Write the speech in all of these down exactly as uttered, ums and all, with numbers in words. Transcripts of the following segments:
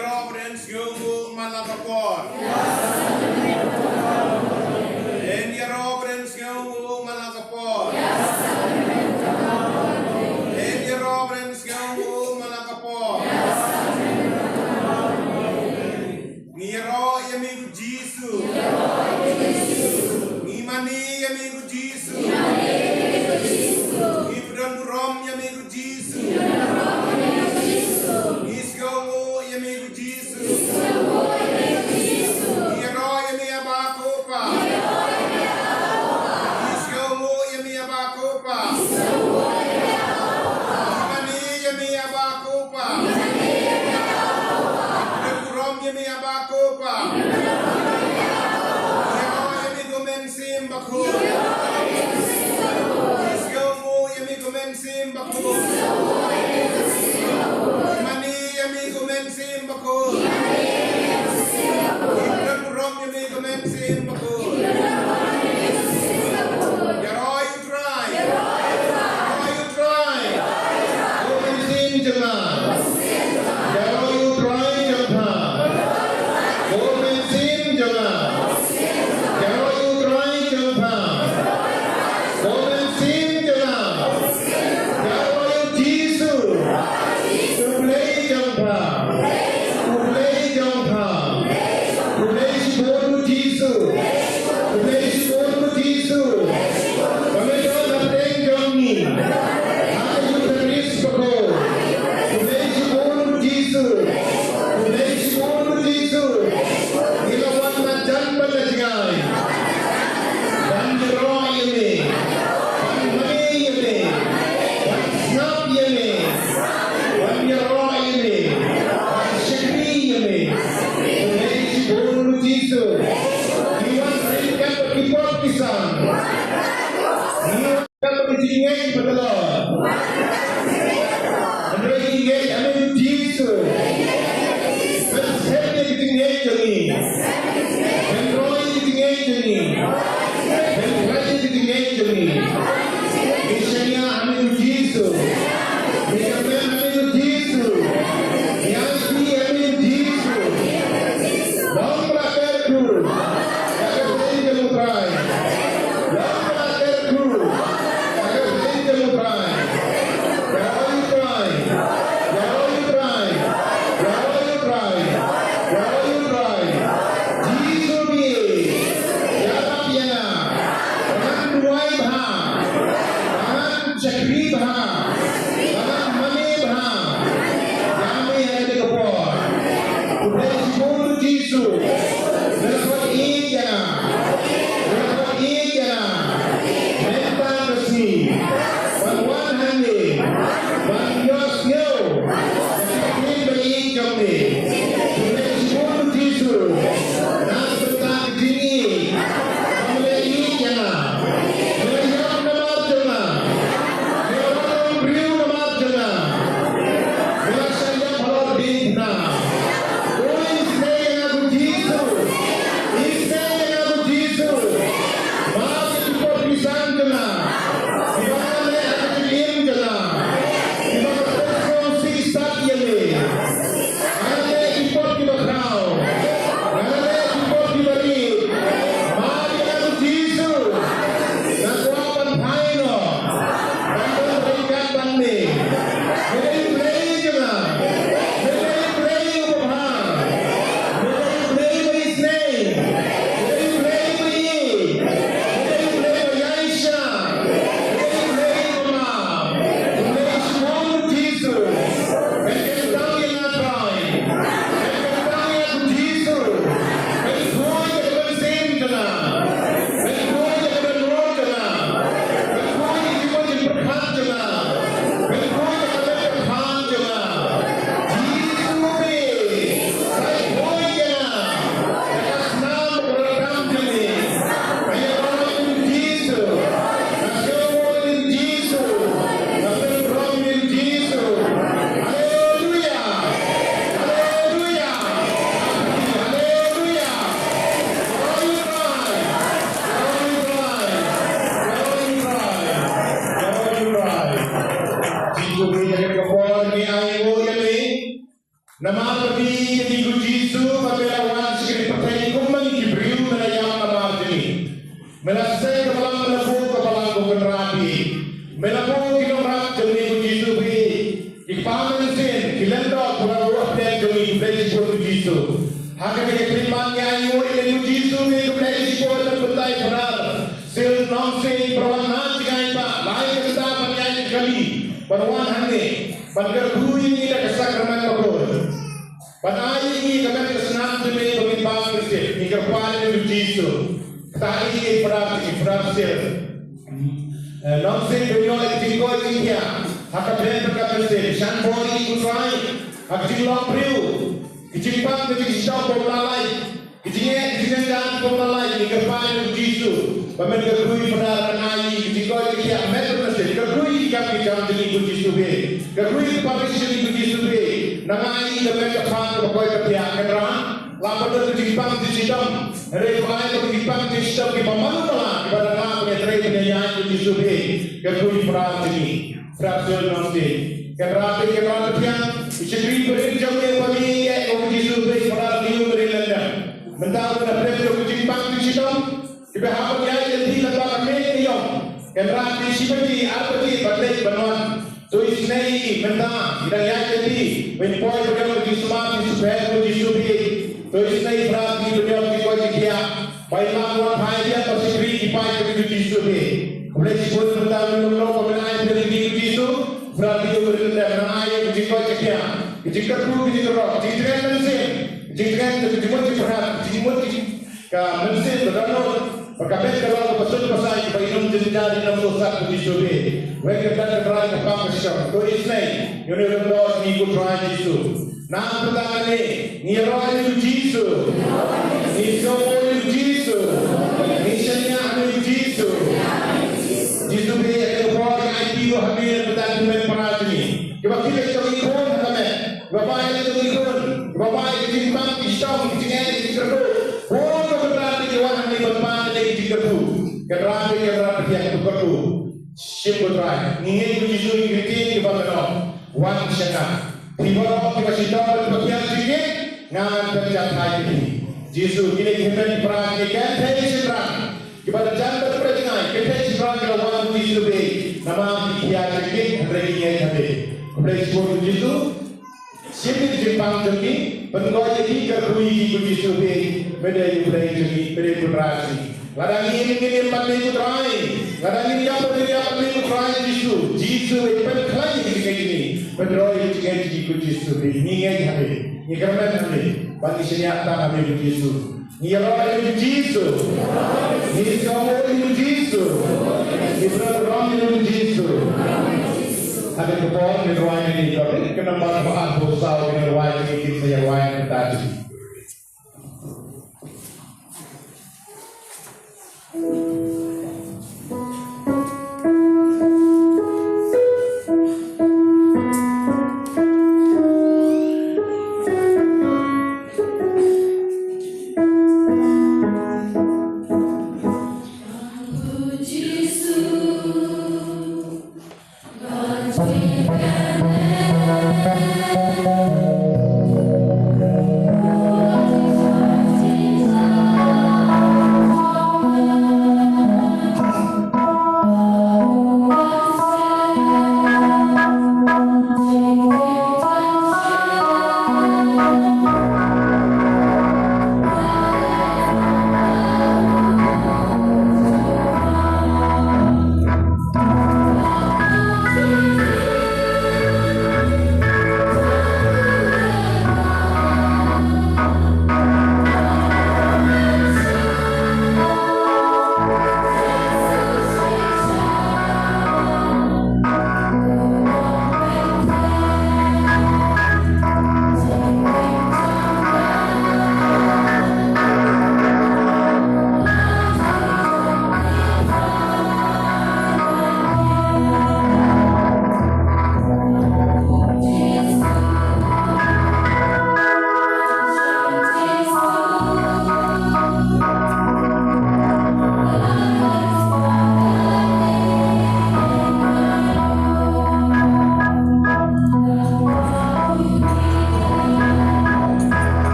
Ïaroh ba den sngewnguh man la ka por. Yn ïaroh ba den sngewnguh man la ka por. Yn ïaroh ba den sngewnguh man la ka por. Ngi ïaroh ïa me ko Jisu. Ngi mane ïa me ko Jisu. Ngi pyndonkam ïa me ko Jisu. Ngi sngewnguh ïa me ko Jisu. Ngi ïaroh ïa me Aba ko Pa. Ngi sngewnguh ïa me Aba ko Pa. Ngi mane ïa me Aba ko Pa. Ngi pyndonkam ïa me Aba ko Pa. Ngi ïaroh ïa me ko Mynsiem Bakhuid. Ngi sngewnguh ïa me ko Mynsiem Bakhuid. Ngi mane ïa me ko Mynsiem Bakhuid. Ngi pyndonkam ïa me ko Mynsiem Bakhuid. Ïaroh ïa u Trai. Ïaroh ïa u Trai. Ko Mynsiem jong nga. Ïaroh ïa u Trai jong pha. Ko Mynsiem jong nga. Ïaroh ïa u Trai jong pha. Ko Mynsiem jong nga. Ïaroh ïa u Jisu. U Blei jong pha. U Blei jong pha. U Blei shibun u Jisu. U Blei shibun u Jisu. Ba me don hapdeng jong ngi. Ha ka Eukharist bakhuid. U Blei shibun u Jisu. U Blei shibun u Jisu. Ngi la wan marjan bad la jngai. Ban ïaroh ïa me. Ban mane ïa me. Ban sngap ïa me. Ban ïaroh ïa me. Ban shakri ïa me. U Blei shibun u Jisu. Ngi wan ryngkat bad ki pop ki san. Ngi wan ryngkat bad ki jingngeit ba tlot. Hynrei ngi ngeit ha me u Jisu. Ban sep ïa ki jingngeit jong ngi. Ban roi ïa ki jingngeit jong ngi. Ban pynlait ïa ki jingngeit jong ngi. Ngi shaniah ha me u Jisu. Ngi kyrmen ha me u Jisu. Ngi aiti ha me u Jisu. Long ba la ter kyrkhu ïa ka kyrteng jong u Trai. Long ba la ter kyrkhu ïa ka kyrteng jong u Trai. Ïaroh ïa u Trai. Ïaroh ïa u Trai. Ïaroh ïa u Trai. Ïaroh ïa u Trai. Jisu, me ïarap ïa nga. Ba ngan duwai bha. Ba ngan shakri bha. Ba ngan mane bha. Ïa me ha kane ka por. U Blei shibun u Jisu. Me la khot ïeit ïa nga. Me la khot ïeit ïa nga. Mynta ka sngi. Ban wan hangne. Ban ïohsngew ïa ka ktien ba ïeit jong me. U Blei shibun u Jisu. Na ka bynta ka jingïeit ba me la ïeit ïa nga. Me la ïap namar jong nga. Me la wan long briew namar jong nga. Me la shah ïap halor diengphna. To isynei ïa nga ko Jisu. Khublei shibun ko Jisu. Ha kane ka khyllipmat ngi ainguh ïa u Jisu, ngi khublei shibun na ka bynta i Brother Sil Nongsiej ba la wan na jngai ba lai ka kynta ban ïaid kali ban wan hangne ban kyrkhu ïa ngi da ka sakramen bakhuid. Ban ai ïa ngi ka met ka snam jong me ba ngin baptis. Ngi kyrpad ïa u Jisu. Kata i Brother, i Brother Sil. Eh, Nongsiej ba ïoh ïa ka jingkoit jingkhiah ha ka bynta ka mynsiem, shan bor ïa ngi ko Trai ha ka jinglong briew, ka jingpang ka jingshitom bym lah lait, ka jingeh ka jingeh bym lah lait. Ngi kyrpad ïa u Jisu ba men kyrkhu ïa u Brother, ban ai ïa ngi ka jingkoit jingkhiah, met ka mynsiem, kyrkhu ïa ki kam ki jam jong ngi ko Jisu Blei, kyrkhu ïa ka pyrshah jong ngi ko Jisu Blei. Nang ai ïa ngi ka met ka phad kaba koit ka khiah, Kynrad. Lah ban don ka jingpang jingshitom, hynrei to ai ba ka jingpang jingshitom kiba malu mala kiba dang lah ban ïatrei ban ïaid ko Jisu Blei. Kyrkhu ïa u Brother jong ngi, Brother Sil Nongsiej. Kynrad, Kynrad Pathiang, i shakri barit jong me ba me ïeit ko Jisu Blei, Brother Leo Mary Lyngdoh. Mynta u dang hapdeng jong ka jingpang jingshitom, kiba hap ban ïaid lynti lyngba ka miej ka ïong. Kynrad, dei shi baje ar baje ban leit ban wan. To isynei mynta i dang ïaid lynti ban poi ban ïoh ka jingsumar jingsumar ko Jisu Blei. To isynei Brother, i ban ïoh ka jingkoit jingkhiah, ba in lah ban phai biang ban shakri ki paid ko Jisu Blei. Khublei shibun mynta u long long ba men ai ïa ngi ko Jisu. Brother, i ban rim dep nang ai ïa ka jingkoit jingkhiah, ka jingkyrkhu, ka jingkyrkhu, ka jingtngen mynsiem, ka jingtngen, ka jingmut jingpyrkhat, ka jingmut jing Ka mynsiem ka dohnud, ba ka met ka long kaba sut ba sai, kaba ïalam jynjar ïalam sngewsat ko Jisu Blei. Weng ka dak ka trai ka pang ka shong. To isynei ïa une u lyngdoh jong ngi ko Trai Jisu. Na ka bynta kane ngi ïaroh ïa u Jisu. Ngi sngew ïa u Jisu. Ngi shaniah ïa u Jisu. Jisu Blei, ïa kane ka por ngi aiti ruh ha me na ka bynta ki hynmen para jong ngi kiba khih leit jong ngi khun ha ka met. Ba bai ïa ngi khun, ba bai ïa ki jingpang ki jingshong, ki jingeh ki jingkyrkhu. Bun ka bynta ki wan hangne ban pan ïa ki jingkyrkhu. Kynrad, Kynrad Pathiang, to kyrkhu. Shim ko Trai. Ngi ngeit ko Jisu ïa ki ktien kiba me ong. Wan sha nga. Phi baroh kiba shitom bad kiba kiar jingngeit, ngan pynjah thait ïa phi. Jisu, kine ki hynmen para ngi, kynthei shynrang kiba la jan bad pyrshah jngai, kynthei shynrang kiba la wan ha u Jisu Blei. Namar ki kiar jingngeit hynrei ki ngeit ha me. Khublei shibun ko Jisu. Shim ïa ki jingpang jong ngi, pynkoit ïa ki, kyrkhu ïa ki ko Jisu Blei. Me dei u Blei jong ngi, me dei u Trai jong ngi. Lada ngin, ngin ïa pat me ko Trai, lada ngin ïa pat, ngin ïa pat me ko Trai Jisu. Jisu, pynkhlaiñ ïa ki jingngeit jong ngi, pynroi ïa ki jingngeit jong ngi ko Jisu Blei. Ngi ngeit ha me, ngi kyrmen ha me, bad ngi shaniah tang ha me ko Jisu. Ngi ïaroh ïa u Jisu. Ngi sngewbha ïa u Jisu. Ngi pynrem ïa u Jisu. Ha kane ka por ngin rwai ïa kane ka rit, ka nambar kaba arphew saw, ngin rwai ïa kane, ngin sa ïa rwai ïa kane.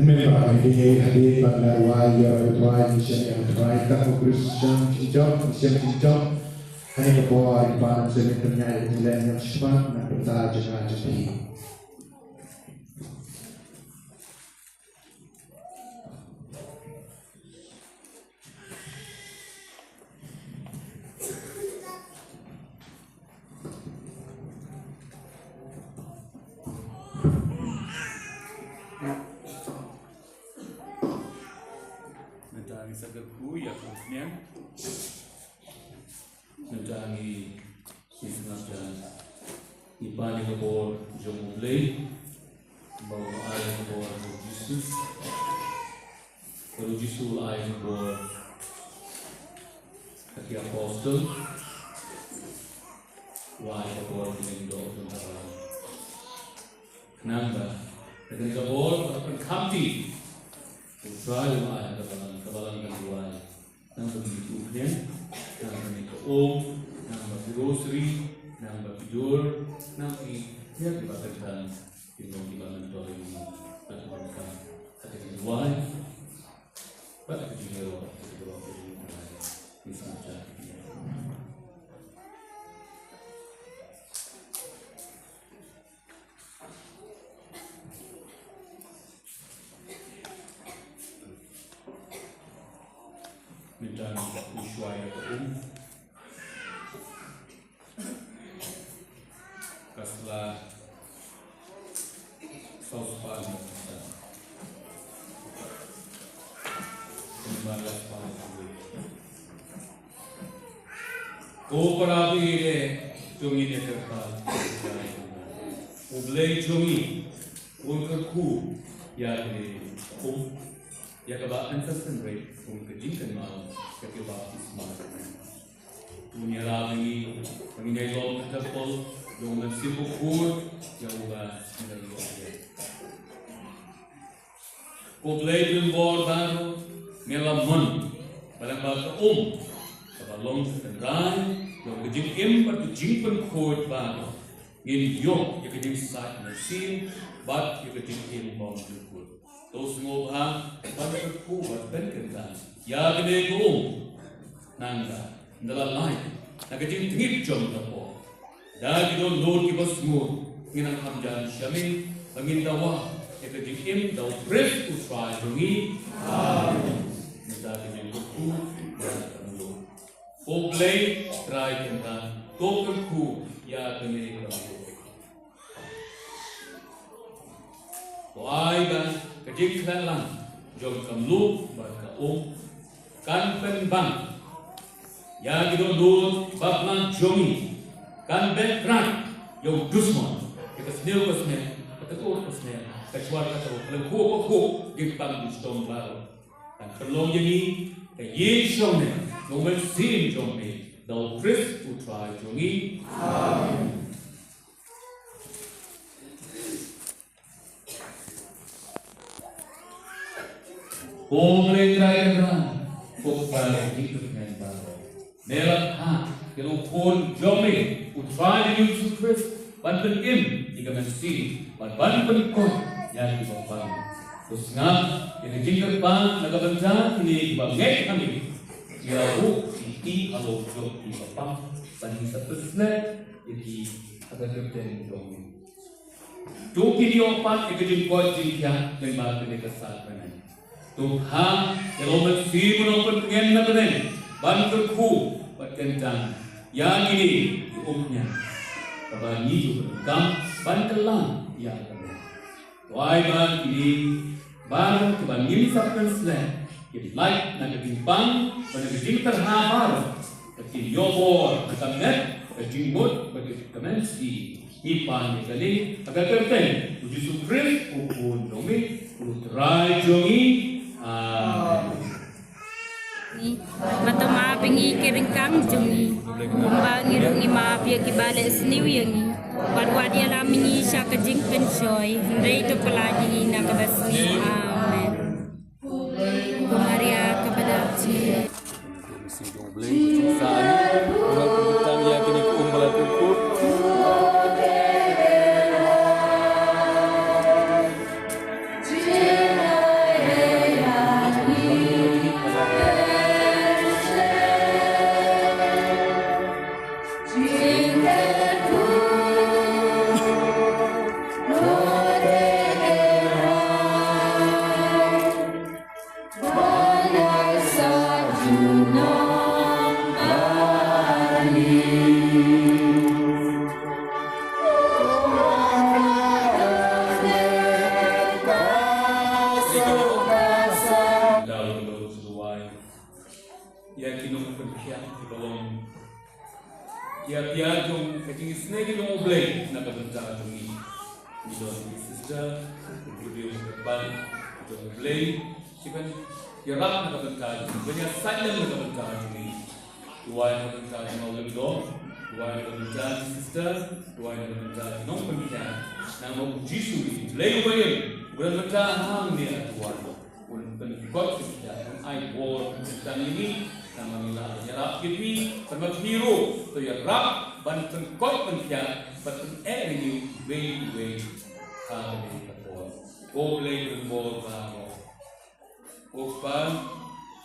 Mynta ka dei hadien ba la rwai ïa u Trai, ngi shem ïa u Trai, ka u Khristan shem shem shem. Hangne ka por, i Kpa, ngi shem ïa u Trai, ngi leh ïa u Trai, na ka bynta jong nga jong phi. Mynta ngin sa kyrkhu ïa ka umphniang. Mynta ngin sa sngap ïa ngi pan ïa ka bor jong U Blei. Ba u la ai ka bor ha u Jisu. Ba u Jisu u la ai ka bor ha ki apostol. U la ai ka bor ha ki lyngdoh jong ka balang. Khnang ba na kane ka bor ba pynkham ti, U Trai u la ai ha ka balang, ka balang kan duwai. Nang ba ki umphniang, nang ba ki um, nang ba ki rosary, nang ba ki dur, nang ki ïa ki ba kyntang, ki nong ki ba myntoi, nang ba ki ba kyntang. Ka jingduwai, ba ka jingïaroh, ka jingïaroh, ka jingïaroh. Ni sa cha. Mynta u shuwa ïa ka um. Ka sla saw spah. Mynta la spah. Ko para bangeit jong ngi ne kyrpad, U Blei jong ngi un kyrkhu ïa kane ka um, ïa kaba yn sa synreit kum ka jingkynmaw ïa ka baptisma. Un ïarap ïa ngi ba ngin ïalong ha ka templ jong U Mynsiem Bakhuid, ïa uba ngin ïalong. Ko Blei jong bor baroh, me la mon ba lyngba ka um kaba long ka tynrai jong ka jingim bad ka jingpynkhuid baroh, ngin ïoh ïa ka jingsait mynsiem bad ïa ka jingim bymjukut. To sngewbha ban kyrkhu bad ban kyntang ïa kane ka um. Nangta, ynda la lait na ka jingtngit jong ka por, da ki dohnud kiba sngewthuh, ngin nang kham jan sha me ba ngin dawa ïa ka jingim da U Khrist U Trai jong ngi. Amen. Nangta ka jingkyrkhu ïa ka mluh. Ko Blei Trai Kynrad, to kyrkhu ïa kane ka mluh. To ai ba ka jingkhleh lang jong ka mluh bad ka um kan pynbang ïa ki dohnud baplang jong ngi, kan beh krat ïa u dusmon, ïa ka sniew ka snieh, ka kynnoh ka sniew, ka shuwa ka shuwa, ka lyngkhuh ka khuh, jingpang jingshitom baroh. Kan pynlong ïa ngi ka ïing shongneng jong U Mynsiem jong me, da U Khrist U Trai jong ngi. Amen. Ko Blei Trai Kynrad, ko Kpa jong ngi baroh. Me la phah ïa u Khun jong me, U Trai jong ngi U Jisu Khrist, ban pynim ïa ka mynsiem bad ban pynkoit ïa kiba pang. To sngap ïa ka jingkyrpad na ka bynta kine kiba ngeit ha me. Ïa u ki ti halor jong kiba pang, ban ïa sa pynsleh ïa ki ha ka kyrteng jong me. To kin ïoh pat ïa ka jingkoit jingkhiah lyngba kane ka sakrament. To phah ïa la u Mynsiem u Nongpyntngen na bneng ban kyrkhu bad kyntang ïa kine ki umphniang, kaba ngi ju pyndonkam ban kylla ïa ka bneng. To ai ba kine baroh kiba ngin sa pynsleh kin lait na ka jingpang bad na ka jingtyrha baroh, ba kin ïoh bor na ka met, ka jingmut bad ka mynsiem. Ngi pan ïa kane ha ka kyrteng U Jisu Khrist, U Khun jong me, U Trai jong ngi. Amen. Ngi, bad to map ïa ngi ki ryngkang jong ngi, kumba ngi ruh ngi map ïa kiba leh sniew ïa ngi. Bad wat ïalam ïa ngi sha ka jingpynshoi, hynrei to pyllait ïa ngi na kaba sniew. Amen. Ko Maria kaba dap jingeh. ïa ïa jong ka jingisynei jong U Blei na ka bynta jong ngi. Ngi don ki sister, ki briew ki pan jong U Blei, ki ban ïarap na ka bynta jong ngi, ban ïasaid lem na ka bynta jong ngi. Duwai na ka bynta jong u Lyngdoh, duwai na ka bynta ki sister, duwai na ka bynta ki nongpynïaid. Namar U Jisu U Blei uba im, uba don bynta hangne ha duwai. Un pynkut ïa phi, un ai bor, un pyntang ïa ngi, namar ngi la ïarap ïa phi, namar phi ruh to ïarap ban pynkut, ban pynïaid, ban pyneh ïa ngi uwei uwei ha kane ka por. Ko Blei un bor baroh. Ko Kpa,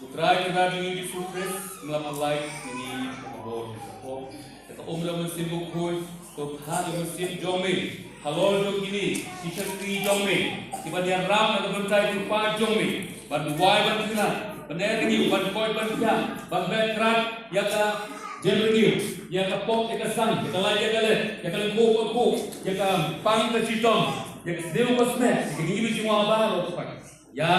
U Trai Kynrad jong ngi Jisu Khrist, un la pynlait ïa ngi da ka bor, da ka pop, da ka um jong U Mynsiem Bakhuid, to phah ïa U Mynsiem jong me halor jong kine ki shakri jong me, kiban ïarap na ka bynta ki kpa jong me, ban duwai, ban kynrad, ban ïa renew, ban koit, ban thiang, ban beh krat ïa ka jaitbynriew, ïa ka pop, ïa ka sang, ïa ka lait, ïa ka let, ïa ka lyngkhuh, ka khuh, ïa ka pang, ka shitom, ïa ka sniew, ka smet, ïa ka jingiwbih jingwan baroh, Kpa. Ïa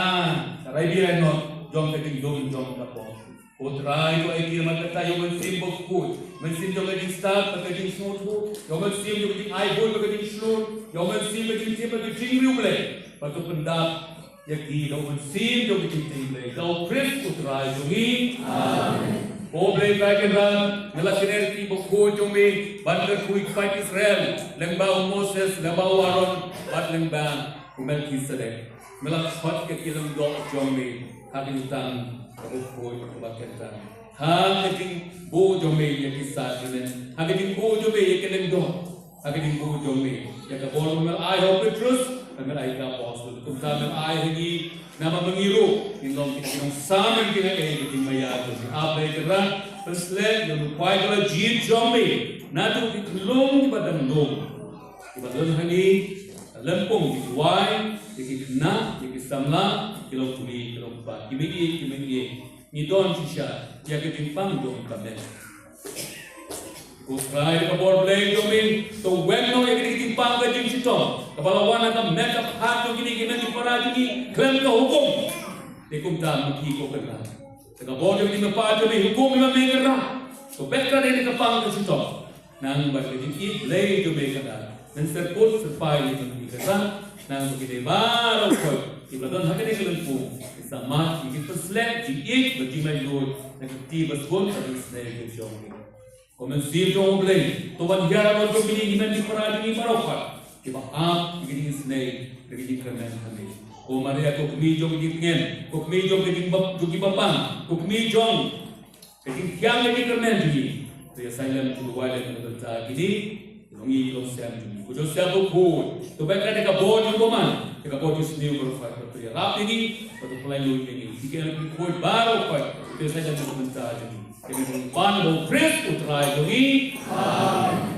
ka rai bia rai not jong ka jingdum jong ka pop. Ko Trai, to ai kyrmen kata ïa U Mynsiem Bakhuid, Mynsiem jong ka jingstad bad ka jingsngewthuh, ïa U Mynsiem jong ka jingai buit bad ka jingshlur, ïa U Mynsiem ka jingtip bad ka jingriewblei, bad to pyndap ïa ki da U Mynsiem jong ka jingtip Blei, da U Khrist U Trai jong ngi. Amen. Ko Blei Trai Kynrad, nga la kynnoh ïa ki bakhuid jong me ban kyrkhu ïa ki paid Israel, lyngba u Moses, lyngba u Aaron, bad lyngba u Melkisedek. Me la khot ïa ki lyngdoh jong me ha ka jingtang kaba khuid kaba kyntang. Ha ka jingbuh jong me ïa ki sa ki men, ha ka jingbuh jong me ïa ki lyngdoh, ha ka jingbuh jong me ïa ka bor ba me la ai ha u Petrus, ba me la ai ha ki apostol, kumta me la ai ha ngi, namar ba ngi ruh ngin long kita ki nongsamla jong me ha ka jingmaïa jong me. Ap Blei Kynrad, pynsleh ïa u khwai ba la jied jong me naduh ki khyllung kiba dang lum, kiba don ha ngi, lympung ki duwai, ïa ki khynnah, ïa ki samla, ki long kmie, ki long kpa, ki meiieit, ki meiiei. Ngi don shisha ïa ka jingpang jong ka met. Ko Trai, da ka bor Blei jong me, to weng noh ïa ka jingpang ka jingshitom kaba la wan na ka met ka phad jong kine ki nongïalam para jong ngi khlem ka hukum. Te kumta ma ki, ko Kynrad, da ka bor jong me, da ka bor jong me, hukum ïa me, Kynrad, to beh krat ïa ka pang ka shitom. Nang ba ka jingïeit Blei jong me, Kynrad, ngan syrpud syrpai ïa ngi, Kynrad. Nang ba kine baroh khoit kiba la don ha kane ka lympung, ki samla, ki pynsleh jingïeit bad jinglaitluid na ka kti ba sbun ka jingisynei ka jong me. Ko Mynsiem jong U Blei, to wan hiar halor jong kine ki men ki para jong ngi baroh khoit kiba ap ïa ka jingisynei, ka jingkyrmen ha me. Ko Maria, ko kmie jong ka jingtngen, ko kmie jong ka jingbap, jong ki bapang, ko kmie jong ka jingthiang ka jingkyrmen jong ngi. To ïasaid lem, to duwai lem na ka bynta kine, to ngi, to sem jong ngi. Ko Joseph Bakhuid, to beh krat ïa ka bor jong u bymman, ïa ka bor jingsniew baroh khoit, to ïarap ïa ngi, to pynlait lut ïa ngi. Ki kyrteng ki khuid baroh khoit, to ïasaid lem na ka bynta jong ngi. Ïa ka jingpang U Khrist U Trai jong ngi. Amen.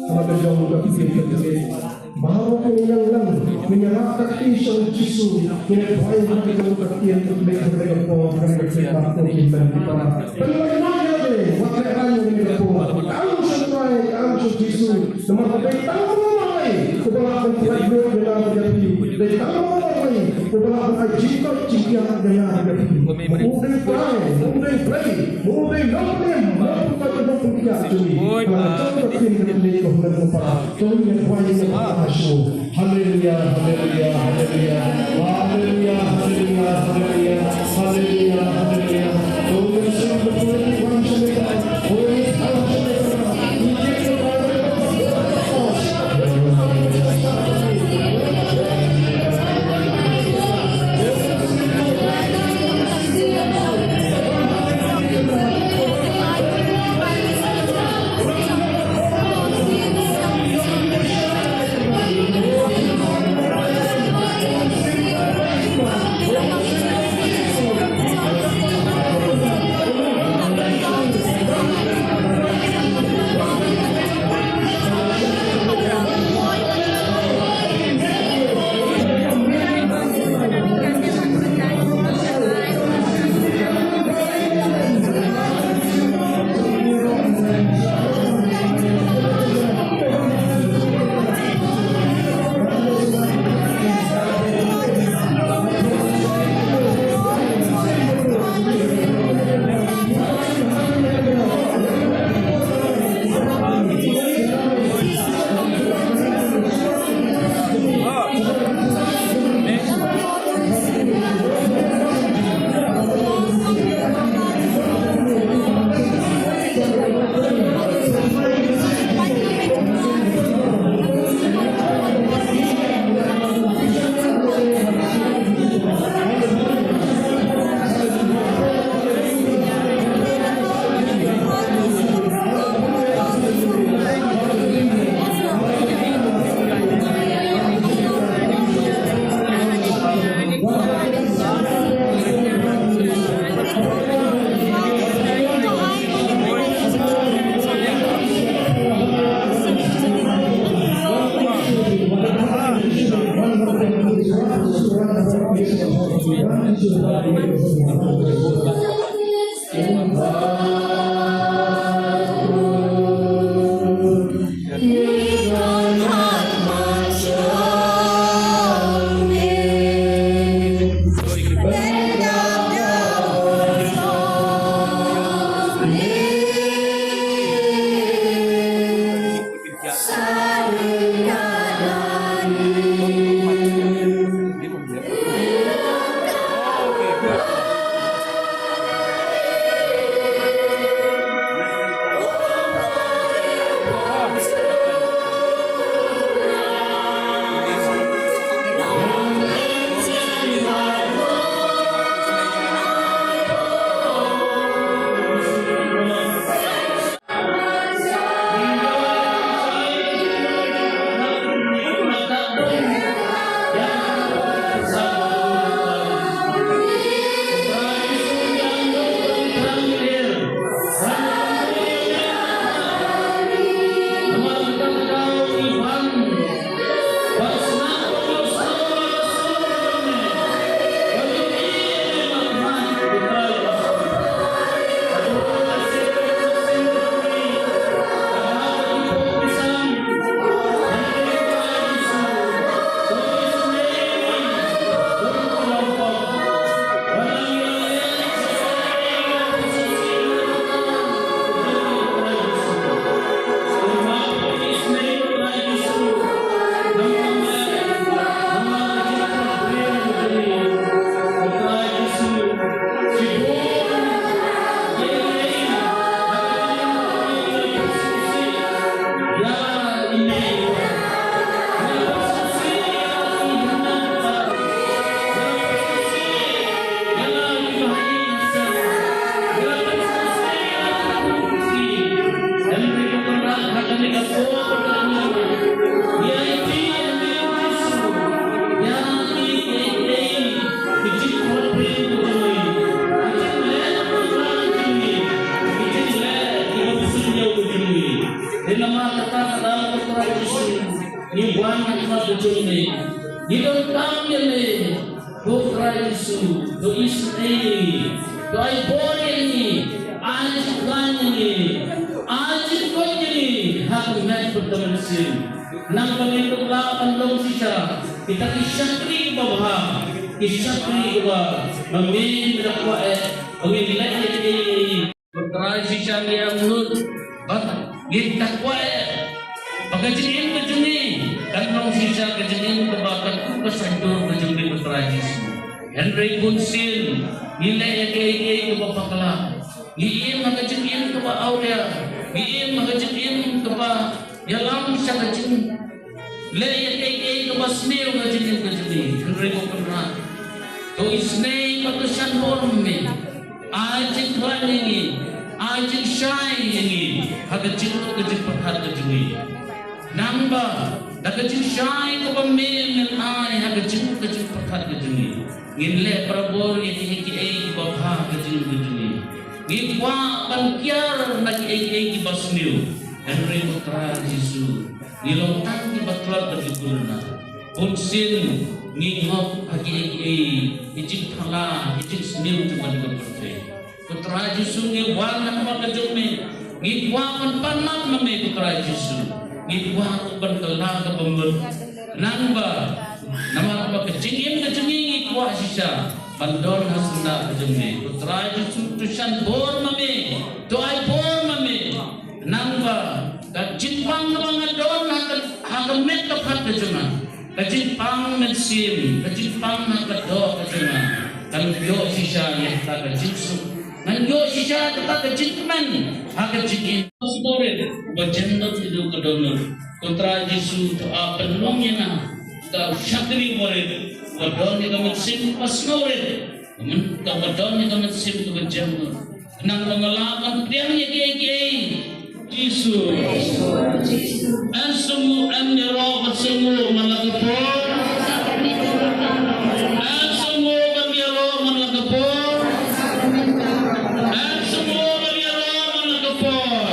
Haba ka jong ka ktien ka ktien. Baroh ngi ïalang, ngi ïarap ka kti sha u Jisu, ngi leh duwai ha ka jong ka ktien ka ktien ka ktien ka por ka ktien ka por ki men ki para. Pynlong ïa ngi wat leh rai ïa ngi ka por. Ka ang sha duwai, ka ang sha u Jisu. Namar ba dei tang u Trai uba lah ban pynlait ïa nga bad ïa phi. Dei tang u Trai uba lah ban ai jingkoit jingkhiah ïa nga bad ïa phi. U dei Trai, u dei Trai. Haleluya, haleluya, haleluya. Haleluya, haleluya, haleluya. Haleluya, haleluya, haleluya. Haleluya, haleluya. Ngi wan ha khmat ka jong me. Ngi donkam ïa me. Ko Trai Jisu, to isynei ïa ngi. To ai bor ïa ngi. Ai jingkhlaiñ ïa ngi. Ai jingkoit ïa ngi. Ha ka met bad ka mynsiem. Nang ba ngin dup lah ban long shisha kita ki shakri kiba bha, ki shakri kiba ma me me da kwah eh ba ngin leh ïa kiei kiei. Ko Trai, shisha ngi angnud ba ngin da kwah eh ba ka jingim ka jong ngi kan long shisha ka jingim kaba katkum ka saiñdur ka jong me, ko Trai Jisu. Hynrei bunsien ngi leh ïa kiei kiei kiba bakla. Ngi im ha ka jingim kaba awria. Ngi im ha ka jingim kaba ïalam sha ka jing leh ïa kiei kiei kaba sniew ka jingim ka jong ngi. Hynrei ko Kynrad, to isynei bad to shah bor ma me. Ai jingkhlaiñ ïa ngi, ai jingshai ïa ngi ha ka jingmut ka jingpyrkhat ka jong ngi. Nangba da ka jingshai kaba me men ai ha ka jingmut ka jingpyrkhat ka jong ngi, ngin leh barabor ïa kiei kiei kiba bha ha ka jingim ka jong ngi. Ngi kwah ban kiar na kiei kiei kiba sniew. Hynrei ko Trai Jisu, ngi long tang kiba tlot bad ki kurnat. Bunsien ngi ngop ha kiei kiei ki jingphala, ki jingsniew jong kane ka pyrthei. Ko Trai Jisu, ngi wan ha khmat ka jong me. Ngi kwah ban pan lad ma me, ko Trai Jisu. Ngi kwah ruh ban kylla kaba mut. Nangba namar ba ka jingim ka jong ngi ngi kwah shisha ban don ha sla ka jong me. Ko Trai Jisu, to shah bor ma me. To ai bor ma me. Nangba ka jingpang kaba nga don ha ka, ha ka met ka phat ka jong nga, ka jingpang mynsiem, ka jingpang ha ka doh ka jong nga, kan ïoh shisha ïa kata ka jingsuk. Ngan ïoh shisha kata ka jingkmen ha ka jingim. Sngewrit, ba jemnud ïa ka dohnud. Ko Trai Jisu, to ai pynlong ïa nga uta u shakri barit ba don ïa ka mynsiem ba sngewrit, kaba don ïa ka mynsiem kaba jemnud. Nang ba nga lah ban pdiang ïa kiei kiei. Jisu. Yn sngewnguh, yn ïaroh ban sngewnguh man la ka por. Yn sngewnguh ban ïaroh man la ka por. Yn sngewnguh ban ïaroh man la ka por.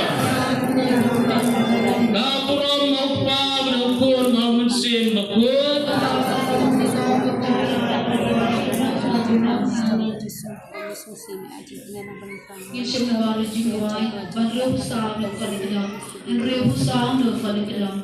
Ka burom ha u Kpa bad ha u Khun bad ha u Mynsiem Bakhuid. Ngin shim na bynta jingduwai, ban riew pisa na u khlieh kynjang, ban riew pisa na u khlieh kynjang.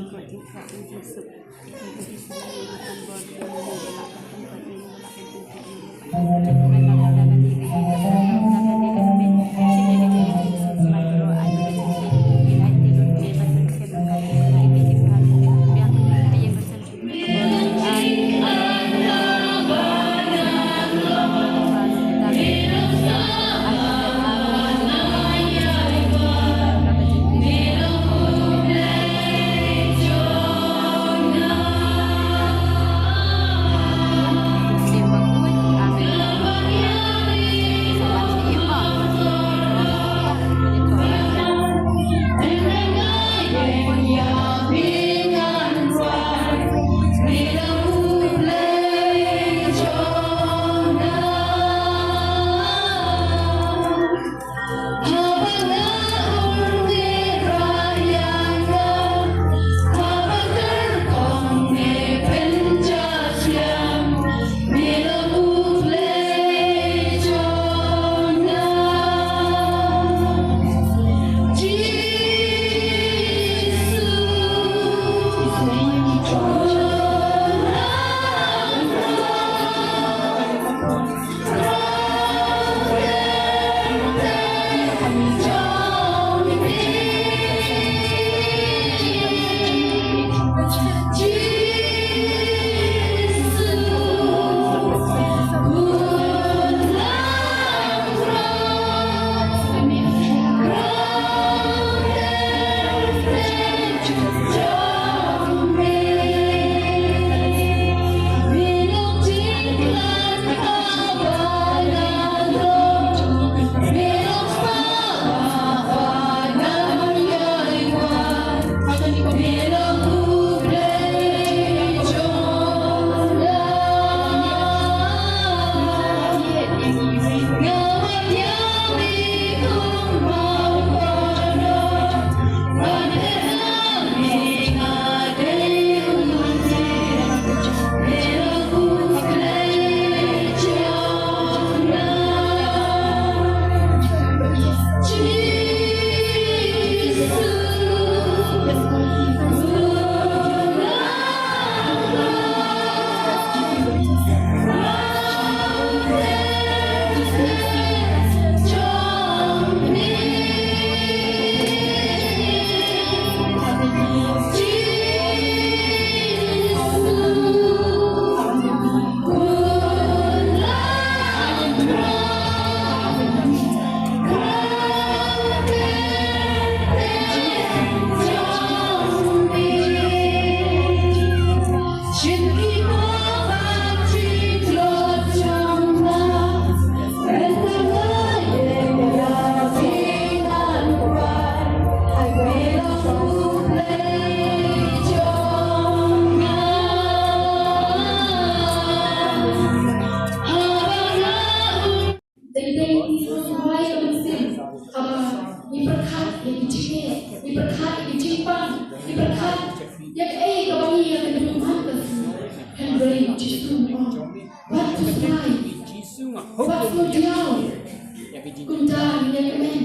ïa kmen,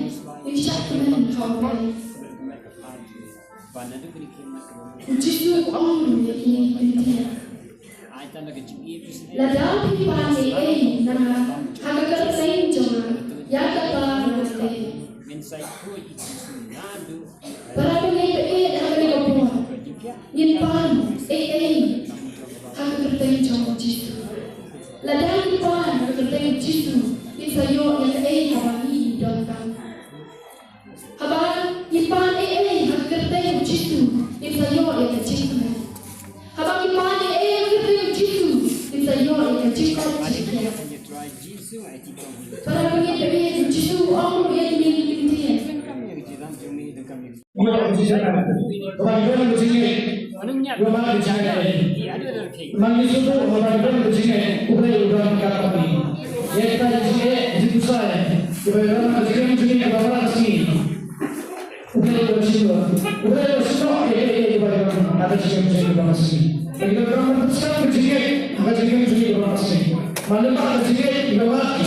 ngin shah kmen ha U Blei. U Jisu u ong ruh ïa kine ki ktien. Lada phi pan ei ei na nga ha ka kyrteng jong nga, ïa kata ngan leh. Para bangeit ba ïeit ha kane ka por, ngin pan ei ei ha ka kyrteng jong u Jisu. Lada ngin pan ha ka kyrteng u Jisu, ngin sa ïoh ïa kaei kaba ngi donkam. Haba ngi pan ei ei ha ka kyrteng u Jisu, ngin sa ïoh ïa ka jingkmen. Haba ngi pan ei ei ha ka kyrteng u Jisu, ngin sa ïoh ïa ka jingkmen. Para bangeit ba ïeit, u Jisu u ong ruh ïa kine ki ktien. Lyngba ka jingngeit, lyngba ka jingngeit, lyngba ka jingngeit, lyngba ka jingngeit, lyngba ka jingngeit, ka jingngeit, ka jingngeit, lyngba ka jingngeit, lyngba ka jingngeit, lyngba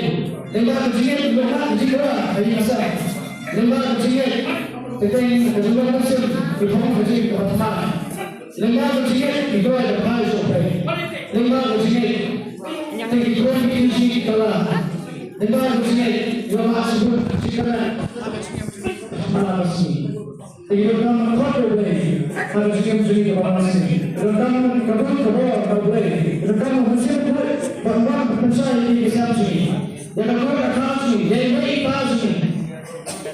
ka jingngeit, lyngba ka jingngeit, lyngba ka jingngeit, lyngba ka jingngeit, Te ngi donkam ban khot ïa U Blei ha ka jingim jong ngi kaba ngi sngewthuh. Ngi donkam ban kyrduh ka bor ha U Blei. Ngi donkam ban mynsiem khuid ban wan pynshai ïa ki siap jong ngi, ïa ka kor ka kha jong ngi, ïa i mei i pa jong ngi.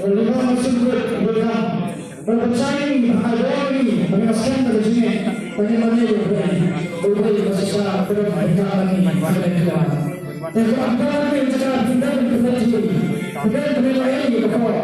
Ngi donkam ban mynsiem khuid, ngi donkam ban pynshai ïa ngi ha ka bor jong ngi, ba ngin ïa skhem da ka jingim, ba ngin mane ïa U Blei. U Blei uba shisha u don bynta ha ngi, ha ka bynta. Te kumba u don bynta ha ngi, u don bynta ha ngi, u don bynta ha ngi ha ka por.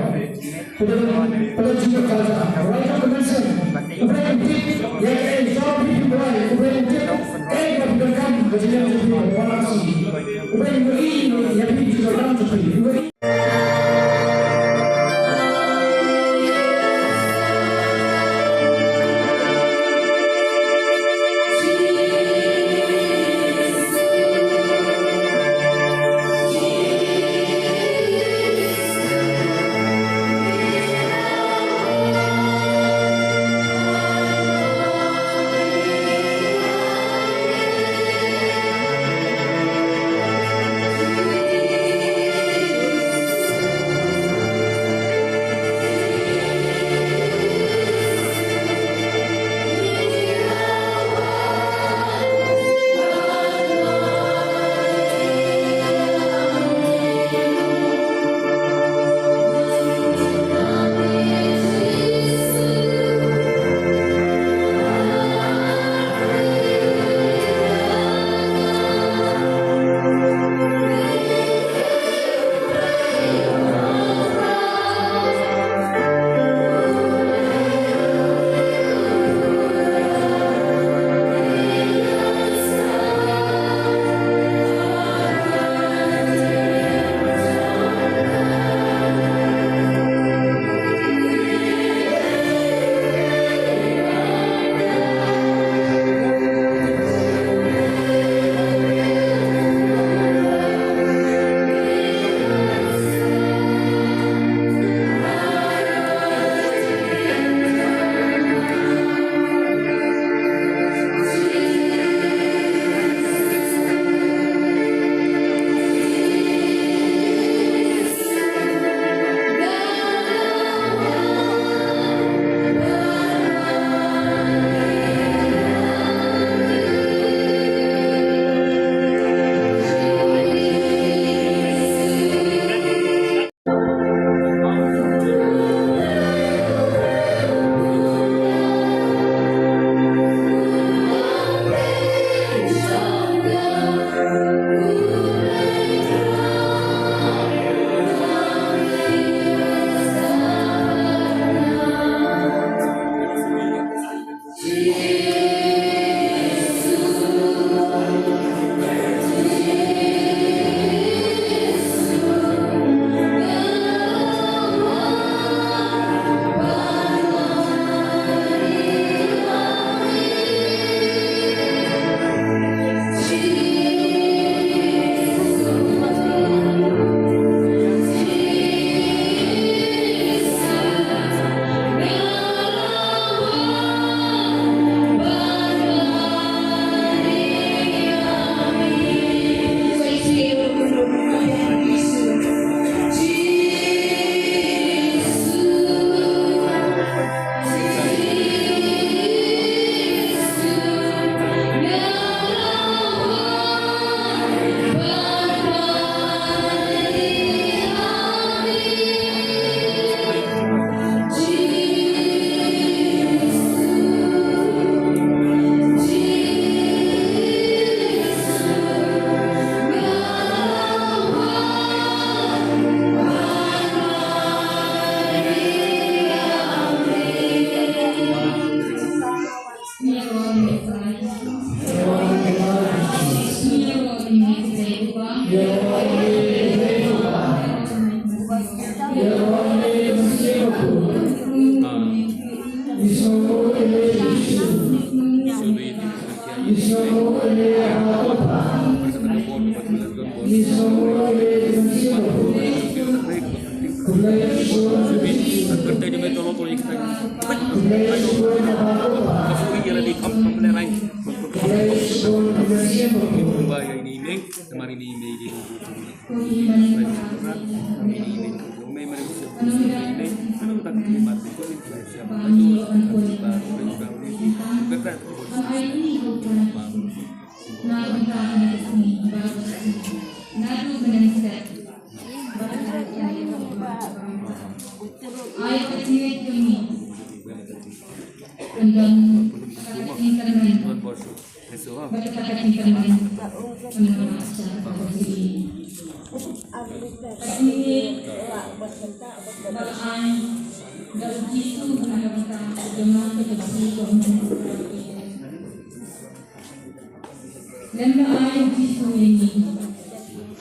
Lem ba ai u Jisu ïa ngi,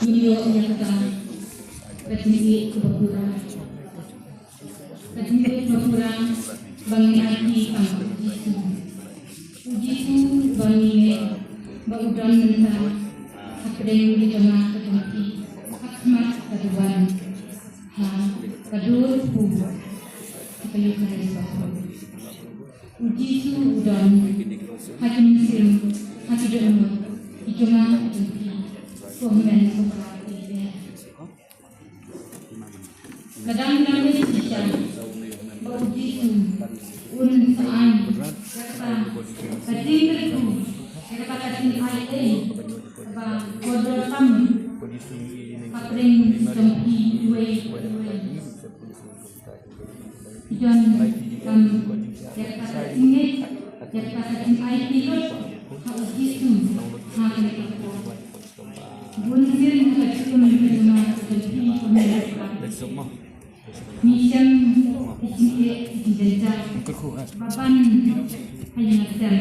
ngin ïoh ïa kata ka jingïeit kaba pura. Ka jingïeit kaba pura ba ngin aiti tang ha u Jisu. U Jisu ba ngi leh ba u don mynta hapdeng ki jong nga ki jong phi, ha khmat ka duwan, ha ka dur kpu, ha ka Eukharist bakhuid. U Jisu u don ha ki mynsiem, ha ki dohnud ki jong nga ki jong phi, ko hynmen ko para. Ka dang dang shisha ba u Jisu un sa ai kata ka jingkyrkhu, kata ka jingai ei ba kordor tam hapdeng jong phi uwei pa uwei. Jan kam ïa ka jingngeit, ïa ka jingaiti lut ha u Jisu ha kane ka por. Bun sien ha ka jingim ka jong nga ka jong phi ka jong nga. Ngi shem ïa ka jingeh ka jingjynjar ba ban ha ïing ha sem.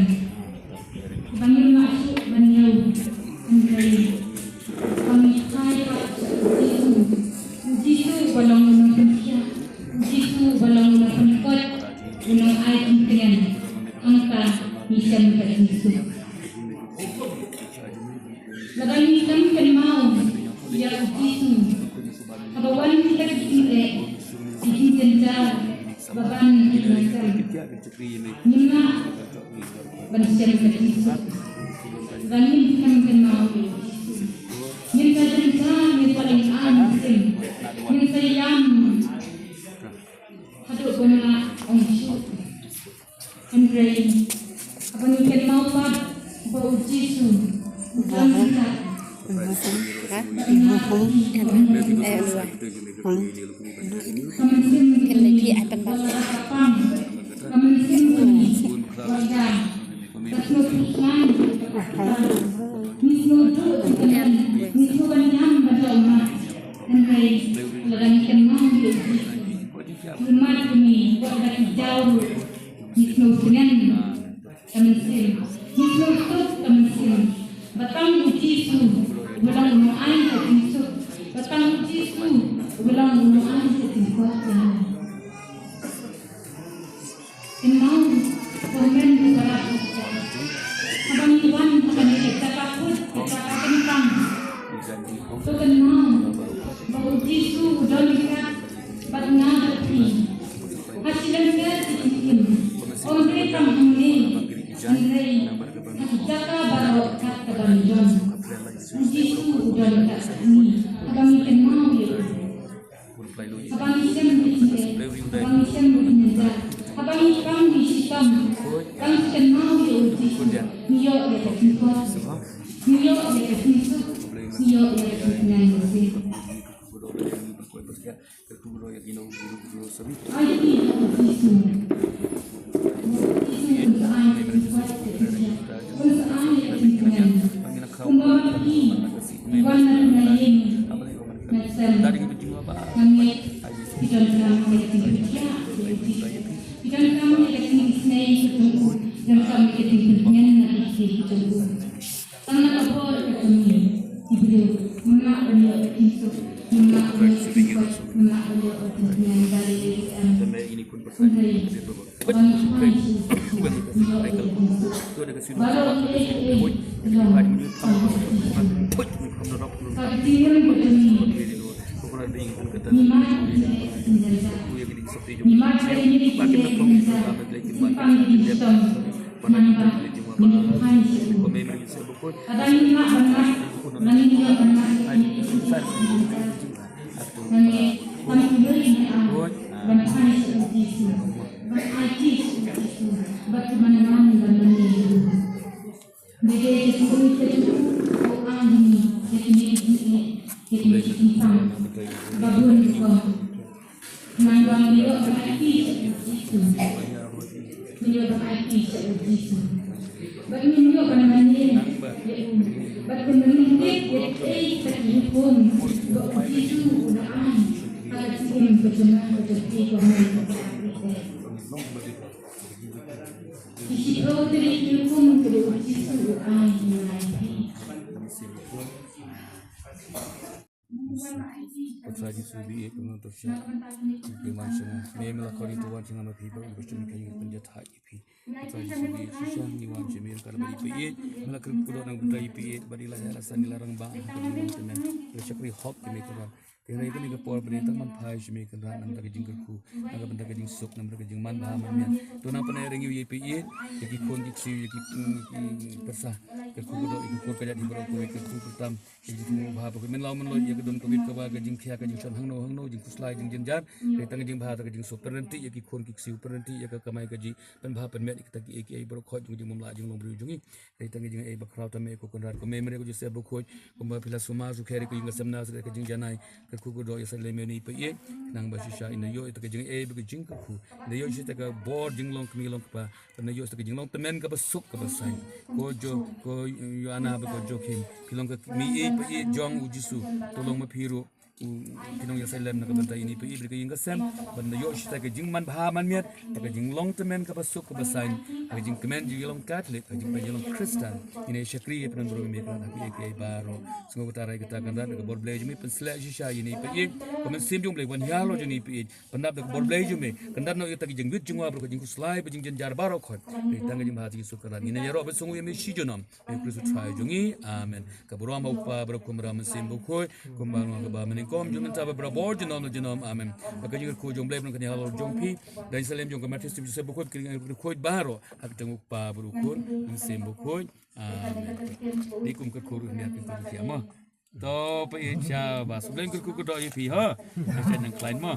Ba ngim lah shuh ban ïaw, hynrei ba ngi phai pat sha u Jisu. U Jisu uba long u nongpynkhiah, u Jisu uba long u nongpynkhuid, u nongai jingtngen. Hangta ngi shem ka jingsuk. Lada ngi shem kynmaw ïa u Jisu haba wan ki jingeh, ki jingjynjar ba ban ha ïing ha sem. Ngim lah ban shem ka jingsuk. Ba ngin shem kynmaw ïa u Jisu. Ngin sa jynjar, ngin sa lyngngai mynsiem, ngin sa ïam haduh ban lah ong shuh. Hynrei haba ngi kynmaw pat ba u Jisu u don ryngkat. Ka mynsiem jong ngi wat la ka pang, ka mynsiem jong ngi wat la ka sngewthuh sngewthuh, ngi sngewthuh sngewthuh, ngi sngewthuh ban ïam ban da ummat. Hynrei lada ngi kynmaw ïa u Jisu, ummat jong ngi wat la ki jaw ruh ngi sngewtngen. Ka mynsiem, ngi sngewthuh ka mynsiem ba tang u Jisu uba long u nongai ka jingsuk, ba tang u Jisu uba long u nongai ka jingkhuid. Kynmaw ko hynmen ko para, haba ngi wan ha kane ka jaka khuid, ka jaka kyntang, to kynmaw ba u Jisu u don ryngkat bad nga bad phi. Ha shi lynter ki jingim, ym dei tang hangne, hynrei ha ki jaka baroh kat kaba ngi don, u Jisu u don ryngkat bad ngi. Haba ngi kynmaw ïa u, haba ngi shem ki jingeh, haba ngi shem ki jingeh, haba ngi pang ki shitom, tang shu kynmaw ïa u Jisu, ngi ïoh ïa ka jingkhuid, ngi ïoh ïa ka jingsuk, ngi ïoh ïa ka jingtngen mynsiem. Ai ïa u Jisu. U Jisu un sa ai ïa ka jingkhuid ka jingkhuid. Un sa ai ïa ka jingkhuid. Kumba ma phi wan na tnga ïing na sem, nga ngeit phi donkam ïa ka jingkhuid ïa u Jisu. Phi donkam ïa ka jingisynei ka jong u, donkam ïa ka jingkhuid na ki jingkhuid jong u. Tang na ka por ka jong ngi ki briew, ngim lah ban ïoh ka jingsuk, ngim lah ban ïoh ka jingkhuid, ngim lah ban ïoh ka Patra Jisu bi e kumno to sha. Ki wan sha nga. Me me la kori to wan sha nga ma phi ba u bashun ka yu pynjat ha i phi. Patra Jisu bi e shisha ni wan sha me ka ba i phi e. Me la kri ku do nang pynjat i phi e. Ba di la ya la san di la rang ba. Ka shakri hok ki me ka ba. Te rai kani ka por bani tang man phai sha me kan ran nam ta ka jingkyrkhu. Nam ka bynta ka jingsuk nam ta ka jingman bha man mian. To nang pynai ring yu i phi e. Ya ki khun ki ksiu ya ki pyrsa. Kyrkhu ka do i ka kur ka jat hi baroh ko i kyrkhu kyrtam. Ka jingthmu bha ba ka men law men loit ïa ka don ka wit ka wa ka jingkhia ka jingshon hangno hangno jingkhuslai jingjynjar. Ka tang ka jingbha ta ka jingsuk pynrynti ïa ki khun ki ksiu pynrynti ïa ka kamai ka ji pynbha pynmet ïa kita ki ei ki ei baroh khoit jong ka jingmamla jinglong briew jong ngi. Ka tang ka jingei ba khraw tam ïa ko Kynrad ko Mem ïa ko Joseph ba khoit kumba phi la sumar sukher ïa ka jingkasem na ka jingjanai. Kyrkhu ka do ïa sa lem ïa ni peit ïa nang ba shisha ina ïoh ïa ta ka jingei ba ka jingkyrkhu ina ïoh shisha ta ka bor jinglong kmie long kpa. Pynda ïoh sa ka jinglong tymmen kaba suk kaba sain. Ko Jo, ko Joanna bad ko Joakim. Phi long ka kmie ei peit jong u Jisu. To long ma phi ruh. Phi long ïa sa lem na ka bynta ïa ni peit bad ka ïing ka sem. Pynda ïoh shisha ka jingman bha man miat. Ka jinglong tymmen kaba suk kaba sain. Ka jingkmen jinglong Katholik, ka jingkmen jinglong Khristan. Ina shakri ïa pynban bro me ka na peit peit baro. Sngewbha ta rai kata kan rat ka bor Blei jong me pynsleh shisha ïa ni peit. Ka mynsiem jong Blei wan ïa lo jong ni peit. Pyndap da ka bor Blei jong me. Kyndat noh ïa ta ka jingwit jingwa bad ka jingkhuslai bad jingjynjar baroh khoit. Ïa ta ka jingbha jingsuh ka ran. Ngin ïaroh bad sngewbha ïa me shi junom. Ïa Khrist u Trai jong ngi. Amen. Ka burom ba u Kpa bad u Khun bad u Mynsiem Bakhuid. Kumba long kaba mynnyngkong jong mynta bad barabor junom la junom. Amen. Ba ka jingkyrkhu jong Blei ba kan ïa halor jong phi. Da ïing salem jong ka Methodist Joseph Bakhuid ka jingkyrkhu baroh. Ha ka kyrteng u Kpa bad u Khun Mynsiem Bakhuid. Amen. Ni kum kyrkhu ruh ni kum kyrkhu mo. To peit sha ba sbeng kyrkhu ka doh ïa phi ha. Ka sha nang klein mo.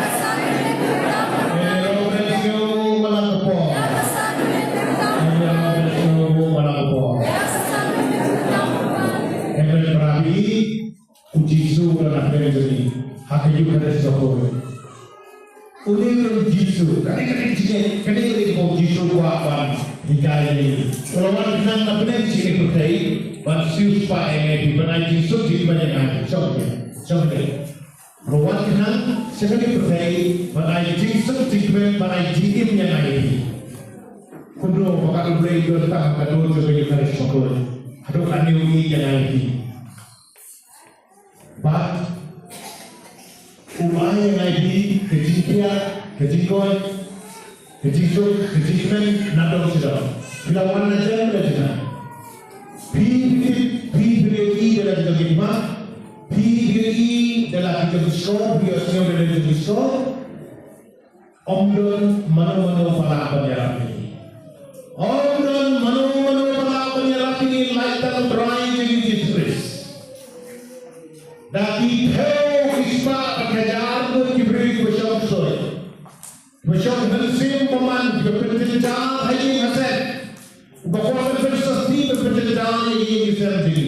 Ïaroh ban sngew ba la ka por. Ïaroh ban sngew ba la ka por. Hynrei para phi, u Jisu u don ha pdeng jong ngi ha ka Eucharist bakhuid. Une u don Jisu, kane kane ka jingeh, kane kane ka por Jisu u kwah ban hikai ïa ngi. U la wan khnang na pdeng jong ka pyrthei ban siewspah ïa ngi, ban ai jingsuk jingkmen ïa ngi. Shong ne, shong ne. U la wan khnang sha kane ka pyrthei ban ai jingsuk jingkmen, ban ai jingim ïa ngi. Kumno ba ka U Blei u don tang ha ka dur jong ka Eucharist bakhuid, haduh katne u ïeit ïa ngi. Bad u ai ïa ngi ka jingkhiah, ka jingkoit, ka jingsuk, ka jingkmen nadong shadong. Phi la wan na jem ne na jngai? Phi, phi, phi, phi ïohi da la ki jong ki khmat? Phi ïohi da la ki jong ki shkor? Phi ïohsngew da la ki jong ki shkor? Ym don mano mano ba lah ban ïarap ïa ngi. Ym don mano mano ba lah ban ïarap ïa ngi, lait tang U Trai jong ngi Jisu Khrist. Da ki phew ki spah bad hajar ngut ki briew kiba shong ksuid, kiba shong mynsiem bymman, kiba pynjynjar ha ïing ha sem, uba kwah ban pynsyrthi, ban pynjynjar ïa ïing ïa sem jong ngi.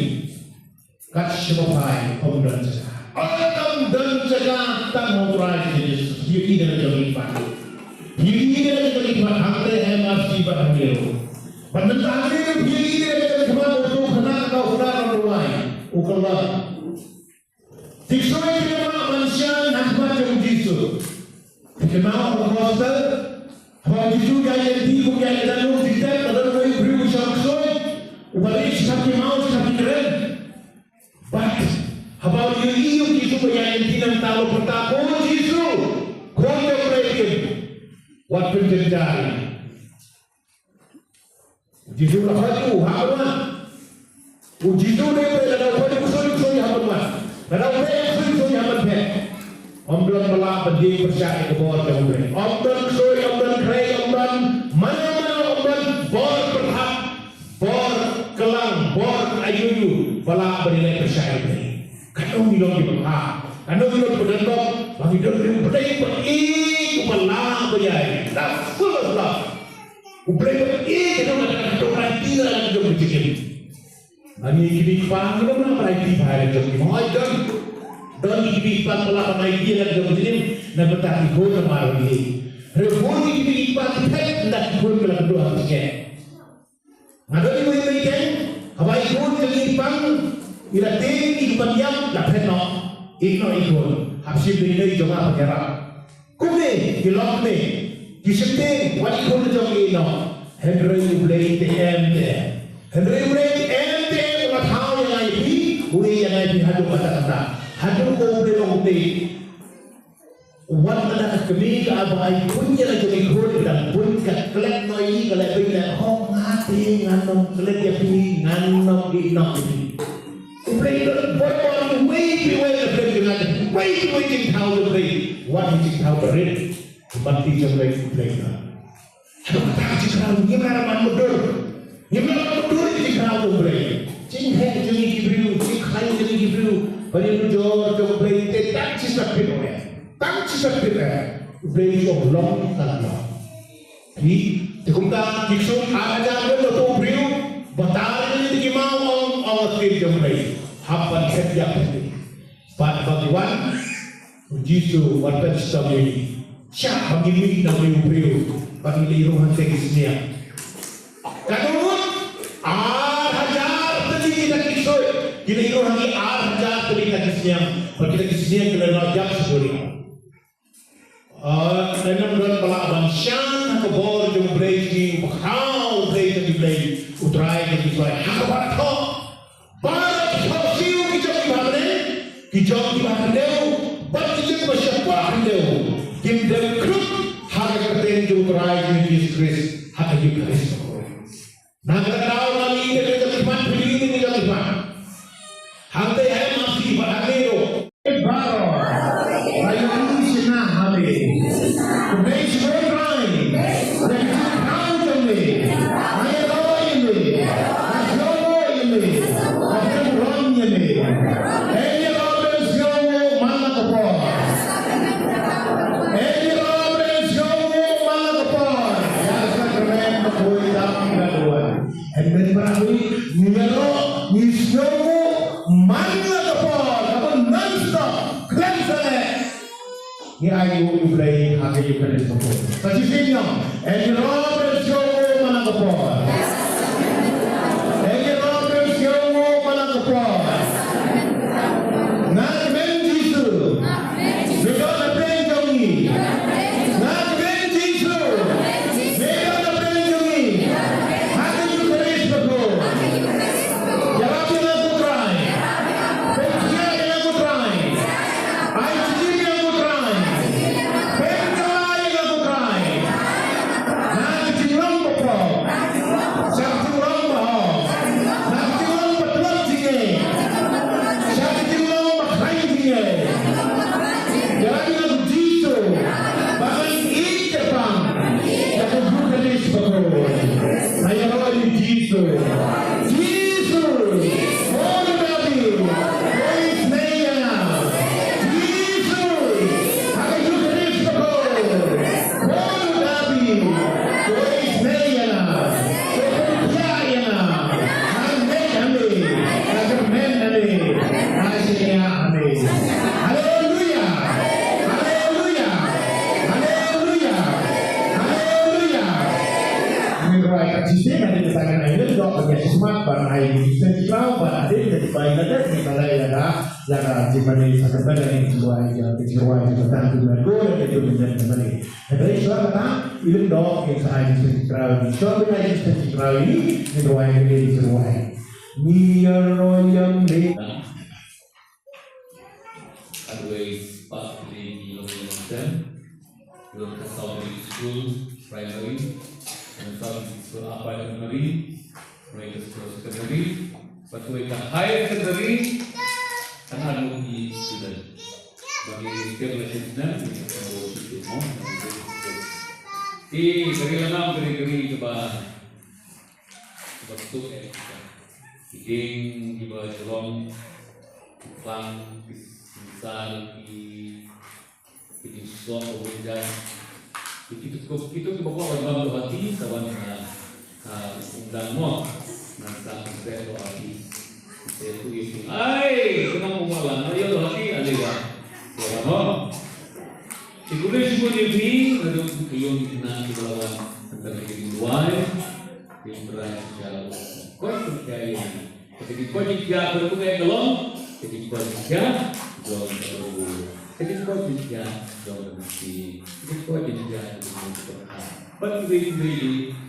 Kat shaba phai, ym don jaka. Ym don jaka tang ha U Trai Jisu. Phi ïohi da la ki jong ki khmat? Phi ïohi da la ki jong ki khmat? Hangta ha M R C bad hangne ruh. Bad mynta hangne ruh phi ïohi da la ki jong ki khmat, uto u khynnah, uto u khynnah u don duwai, u kyllon. Ki ksuid ki la mad ban shah ha khmat jong u Jisu. Ki kynmaw ha ka gospel, haba u Jisu u ïaid lynti kum u ïaid lynti, u Jisu u don uwei u briew u shong ksuid, uba rit shakhmat ki maw, shakhmat ki kren. Bad haba u ïohi ïa u Jisu uba ïaid lynti, nangta u pyrta, "Ko Jisu, Khun jong U Blei, wat pynjynjar ïa ngi." U Jisu u la hoid u, hap ban wan. U Jisu u dei U Blei, lada u hoid u ksuid, u ksuid hap ban wan. Lada u phet u ksuid, u ksuid hap ban phet. Ym don ba lah ban ïeng pyrshah ïa ka bor jong U Blei. Ym don ksuid, ym don khrei, ym don mano mano, ym don bor pyrkhat, bor kyllang, bor aïu aïu ba lah ban ïaleh pyrshah ïa U Blei. Katno ngi long kiba bha, katno ngi long kiba donbok ba ngi don ïa U Blei uba ïeit, uba lah ban ïaid, the full of love. U Blei uba ïeit, ka dei ka dei ka dei ka dei ka dei ka dei ka dei. Ngi ki kpa ngi dei ban aiti bha ïa la ki jong ngi. Hooid, don, don ki kpa ba lah ban aiti ïa la ki jong ngi na bynta ki khun namar ngi. Hynrei bun ki kpa ki phet na ki khun ki la kynduh ha ki jingeh. Nga don iwei iwei keiñ, haba i khun jong ngi i pang, i la tieng, i ban ïap, la phet noh. Ïeh noh i khun. Hap shim dei dei jong nga ban ïarap. Kumne ki lok ne ki sheptieng, wat i khun jong ngi noh. Hynrei U Blei te em te em. Hynrei U Blei te em te em, u la thaw ïa ngi, u ïeit ïa ngi haduh katta katta. Haduh ba U Blei u ong te, wat lada ka kmie ka ap ba ai bun ïa la jong i khun, ka dang bun, ka klet noh ïa i, ka leh beiñ leh hok, nga te ngan ym klet ïa phi, ngan ym ïeh noh ïa phi. U Blei u don bor bor, uwei pa uwei ka klet jong nga, uwei pa uwei jingthaw jong U Blei. Wat ïa jingthaw barit, bad i jong U Blei, U Blei u don. Haduh katta ka jingkhraw, ngim lah ban mutdur. Ngim lah ban mutdur ïa ka jingkhraw jong U Blei. Jingheh jong ngi ki briew, jingkhlaiñ jong ngi ki briew, ban ïanujor jong U Blei te tang shi sat pit eh. Tang shi sat pit eh. U Blei u ong long, ka la long. Phi, te kumta ki ksuid ar hajar ngut, uto u briew ba tar ïa ngi ki maw, ong, ong ka ktien jong U Blei, hap ban thep ïa phi. Bad ba ki wan, U Jisu wat pynshai ïa ngi. Shah ba ngi mih na une u briew ba ngi leit rung hangta ki sniang. Katno ngut? Ar hajar tylli kita ki ksuid. Ki leit rung ha ki ar hajar tylli kita ki sniang. Bad kita ki sniang ki la noh ïap sha shuwa. Ah, lada ym don ba lah ban shan ha ka bor jong U Blei, ki ba khraw U Blei, ki Blei, U Trai, ki Blei, ha kaba thoh. Baroh ki thoh siew, ki jong ki bha bneng, ki jong ki bha khyndew, bad ki jong ki ba shapoh khyndew, kim dei khlem ha ka kyrteng jong U Trai jong ngi Jisu Khrist, ha ka Eukharist. Na kata ka daw, ngi ïeit ïa ki jong ki bha, phi ïeit ïa ki jong ki bha. Hangta em ma phi bad hangne ruh. Baroh. Ba ïohi shynna ha me. Khublei shibun Trai. Khublei shibun Trai jong me. Nga ïaroh ïa me. Nga sngewnguh ïa me. Nga sngewnguh ïa me. Ïaroh Blei sngewnguh man la ka por. Ïaroh Blei sngewnguh man la ka por. Ïa ka sakramen bakhuid tam ka duwai. Hynmen para bangeit, ngi ïaroh, ngi sngewnguh man la ka por, kaba non-stop, khlem sangeh. Ngi ainguh ïa U Blei ha ka Eukharist bakhuid. Sa shisien ïa, ïaroh Blei sngewnguh man la ka por. Ïaroh Blei sngewnguh man la ka por. Nga kmen Jisu. Me don hapdeng jong ngi. Nga kmen Jisu. Me don hapdeng jong ngi. Ha ka Eukharist bakhuid. Ïarap ïa nga ko Trai. Pynjah ïa nga ko Trai. Ai jingim ïa nga ko Trai. Pynkylla ïa nga ko Trai. Na ka jinglong ba pop. Sha ka jinglong ba hok. Na ka jinglong ba tlot jingeh. Sha ka jinglong ba khlaiñ jingeh. Ïa la ïa u Jisu. Ba ngan ïeit kyrpang. Ïa ka Eukharist bakhuid. Nga ïaroh ïa u Jisu. Jisu. Bun u Dabid. Bun u Jisu. Ha ka Eukharist bakhuid. Bun u Dabid, to isynei ïa nga, to pynphiah ïa nga, ha ka met ha me, ha ka kyrmen ha me, ha ka shaniah ha me. Haleluya! Haleluya! Haleluya! Haleluya! Ngin rwai kat shisien, hadien ba ngan ai lyndoh ban ïa shismat, ban ai jingïaseng, ban hadien ba ngan ai lyndoh, ngin ai lyndoh. Ïa ka jingmane sa kyrmen ïa ngi, jingduwai ïa ka jingduwai jingkyrkhu ïa ka jingmane. Hynrei shuwa kata, i lyndoh ngin sa ai jingkyrkhu ïa ngi. Shuwa ban ai jingkyrkhu ïa ngi, ngin duwai ïa ka jingduwai. Ngi ïaroh ïa me. Adwei spah tylli ki longïing longsem. Ruh ka South Village School Primary, and South Village School Upper Primary, ruh ka School Secondary, bad ruh ka Higher Secondary, ka hanu ki student. Bagi setiap lesson student, kita akan bawa situ, no? Di, dari lenam, dari geri, coba, coba tutup, eh, kita. Kiting, kiba jalong, klang, kisar, ki Ki jingsoh ba bun jait. Ki, ki, ki, ki, ki, ki ba kwah ban bam da u hati, sa wan ha, ha, umdang mo. Ngan sa kynpeh da u hati. Te tu ïa ki. Ai, kynnoh mo, la, ngan ïa da u hati, ale ba. Ïa ba mo. Te khublei shibun ïa phi, naduh ki ïong ki khynnah kiba la wan. Tang ka jingduwai. Ki Trai shisha. Koit pynkhia ïa ngi. Ka jingkoit jingkhiah ka long, ka jingkoit jingkhiah jong ka Trai. Ka jingkoit jingkhiah jong ka Trai. Ka jingkoit jingkhiah jong ka Trai. Bad kiwei kiwei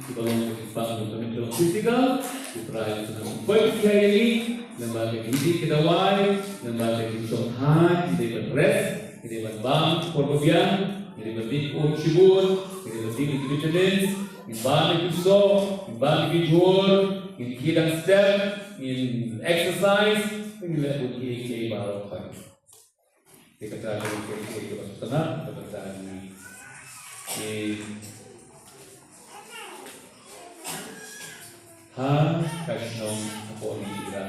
kiba long ka jingpang jong ka physical, ka Trai ka jingkoit jingkhiah ïa ngi, namar ka jingdih ka dawai, namar ka jingshongthait, ngi dei ban rest, ngi dei ban bam por ba biang, ngi dei ban dih um shibun, ngi dei ban dih ki vitamins, ngin bam ïa ki soh, ngin bam ïa ki jhur, ngin khie dang step, ngin exercise, ngin leh bun kiei kiei baroh. Te kata ka dei kiei kiei kaba sngewtynnat, kaba sngewtynnat. Te ha ka shnong hapoh Nongïalam Ira,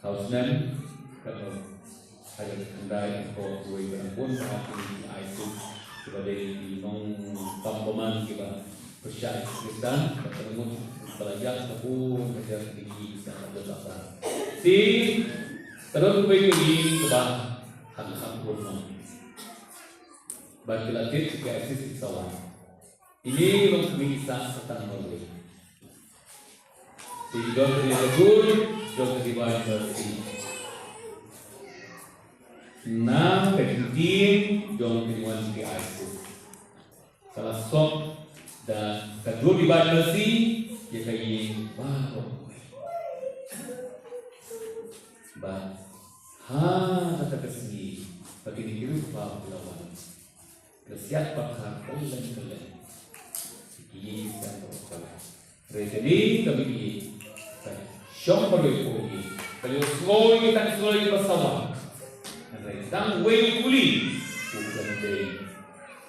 ha u snem kaba hajar khyndai haduh kawei ka dang bun bha ki aisuk kiba dei ki nongpamkoman kiba pyrshah ïa ki Khristan, bad ka mut ba la ïaid ka bun hajar ki Khristan ha ka Jordon. Te ka don kawei ka ïing kaba Ha ka kyrteng u Trai. Bad ki la tip ki ISIS ki sawa. Ine i longkmie i sah sa tang marwei. Te i don ka jingkyrkhu, don ka jingbatai mercy. Na ka jingtieng jong ki nongwan ki ISIS. Ka la sop da ka dur kiba mercy ïa ka ïing baroh. Bad ha kata ka sngi ba kine ki riewpaw ki la wan, ki la siat pyrkhat kylleng kylleng. Ki ïing ki sem baroh kawei. Hynrei kane ka mihngi ka shong marwei hapoh ïing, ka la ïohsngew ïa ki tang sloi kiba sawa. Hynrei tang uwei u kuli u khlem dei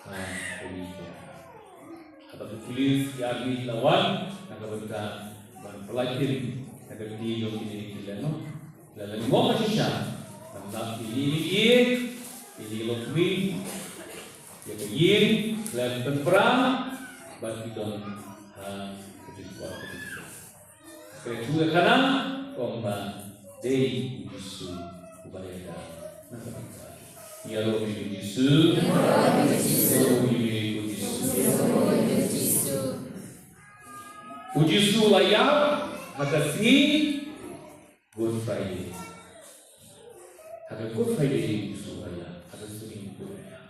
ha ka ïing. Haba ki pulit ki army ki la wan na ka bynta ban pyllait im na ka kti jong kine ki lehnoh, la lehnoh shisha ban lap ïa ine i ïing, ine i longkmie, ïa ka ïing, khlem pynpra bad ki don ha ka jingkwah ka jingkwah. Ka ïathuh ïa ka na, kumba dei u Jisu uba ïada na ka bynta. Ïaroh ïa u Jisu. Ïaroh ïa u Jisu. U Jisu u la ïap ha ka sngi Good Friday. Ha ka Good Friday u Jisu u la ïap, ha ka sngi Good Friday.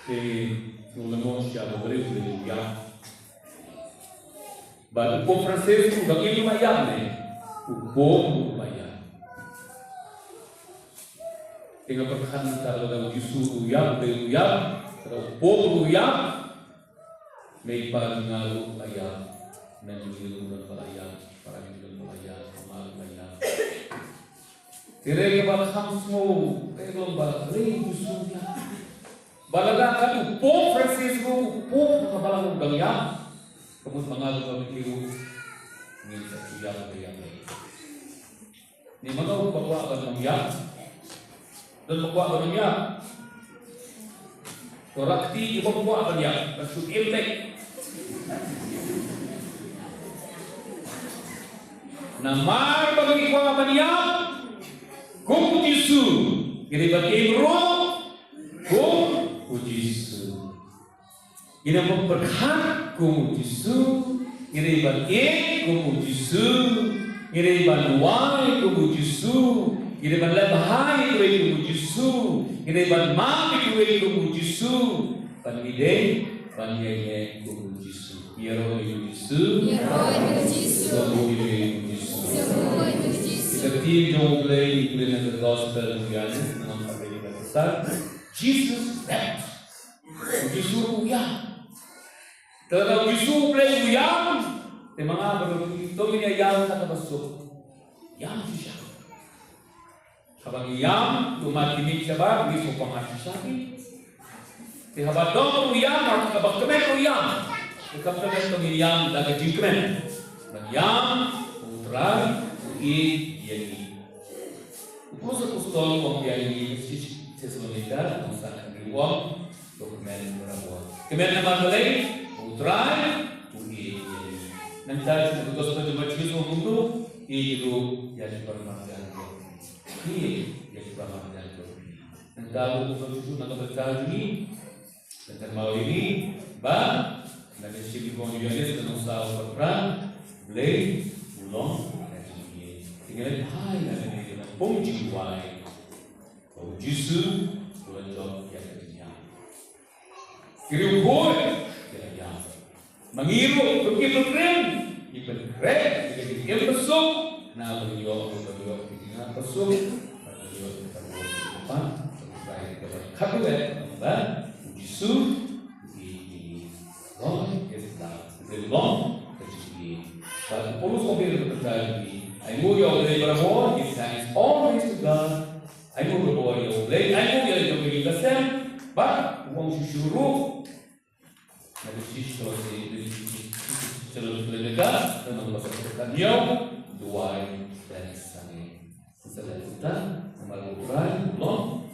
Te ngi la ong sha ba u briew u la ïap. Bad u Pope Francis u dang im, u la ïap ne, u Pope u la ïap. Te nga pyrkhat mynta lada u Jisu u ïap, u dei u ïap, lada u Pope u ïap, mei pa jong nga ruh la ïap, mei jong ngi ruh la ïap, para jong ngi ruh la ïap, mama ruh la ïap. Te re kaba kham sngew, re long ba re u Jisu u ïap. Ba lada ka u Pope Francis ruh, u Pope ka balang ruh dang ïap. Ka mut ma nga ruh ka mut ruh. Ngin sa ïap, ïap, ïap. Ni mano ba kwah ban ym ïap? Don ba kwah ban ym ïap? To rah kti kiba kwah ban ïap, ban shu im leh. Namar ba ngi kwah ban ïap kum u Jisu, ngi dei ban im ruh kum u Jisu. Ngi dei ban pyrkhat kum u Jisu, ngi dei ban ïeit kum u Jisu, ngi dei ban duwai kum u Jisu, ngi dei ban leh bha ïa kiwei kum u Jisu, ngi dei ban map ïa kiwei kum u Jisu. Bad ngi dei ban ïaineh kum u Jisu. Ïaroh ïa u Jisu. Ïaroh ïa u Jisu. Sngewbha ïa u Jisu. Sngewbha ïa u Jisu. Ka ktien jong U Blei ngi pule na ka Gospel jong u Ïoannis, lynnong khatwei, dkhot khatsan. Jesus wept. U Jisu u ïam. Te lada u Jisu U Blei u ïam, te ma nga bad phi to ngin ïa ïam da kaba suk. Ïam shisha. Haba ngi ïam, to ma ki mih shabar, ngi sngewpang shisha hi. Te haba dom u ïam, haba kmen u ïam, te kam kmen to ngin ïam da ka jingkmen. Ban ïam, U Trai u ïeit ïa ngi. U Paulus apostol u ong ïa ngi, Thessalonika, lynnong saw, khatwei, u ong, to kmen barabor. Kmen namar balei? U Trai u ïeit ïa ngi. Nangta ha ka Gospel jong u Mathaios u ong kumno? Ïeit ruh ïa ki para marjan jong phi. Ïeit ïa ki para marjan jong phi. Nangta ruh u ong kumno na ka bynta jong ngi? Te kynmaw ïa ngi ba na ka shithi jong u Ïoannis lynnong saw, dkhot phra, Blei u long ka jingïeit. Te ngi leit phai na kane ka pung jingduwai ba u Jisu u la jop ïa ka jingïap. Ki riewkhuid ki la ïap. Ma ngi ruh, kum ki briew, ngi pynkhreh ïa ka jingim basuk, na ba ngi ïoh, ba ngi ïoh ka jingïap basuk, ba ngi ïoh ka jingïap basuk. Ba ngi ïoh ka jingïap basuk. Kaba khatduh, ba u Jisu, he, he, Lord is love. He long ka jingïeit. Ba u Paulus u ong, ai nguh ïa U Blei barabor, give thanks always to God. Ai nguh barabor ïa U Blei, ai nguh ïa la jong ka ïing ka sem. Bad u ong shuh shuh ruh, na ka shithi jong u Thessalonika, lynnong ba saw, dkhot khathynñiew, duwai beit sangeh. Sa leh kumta namar U Trai u long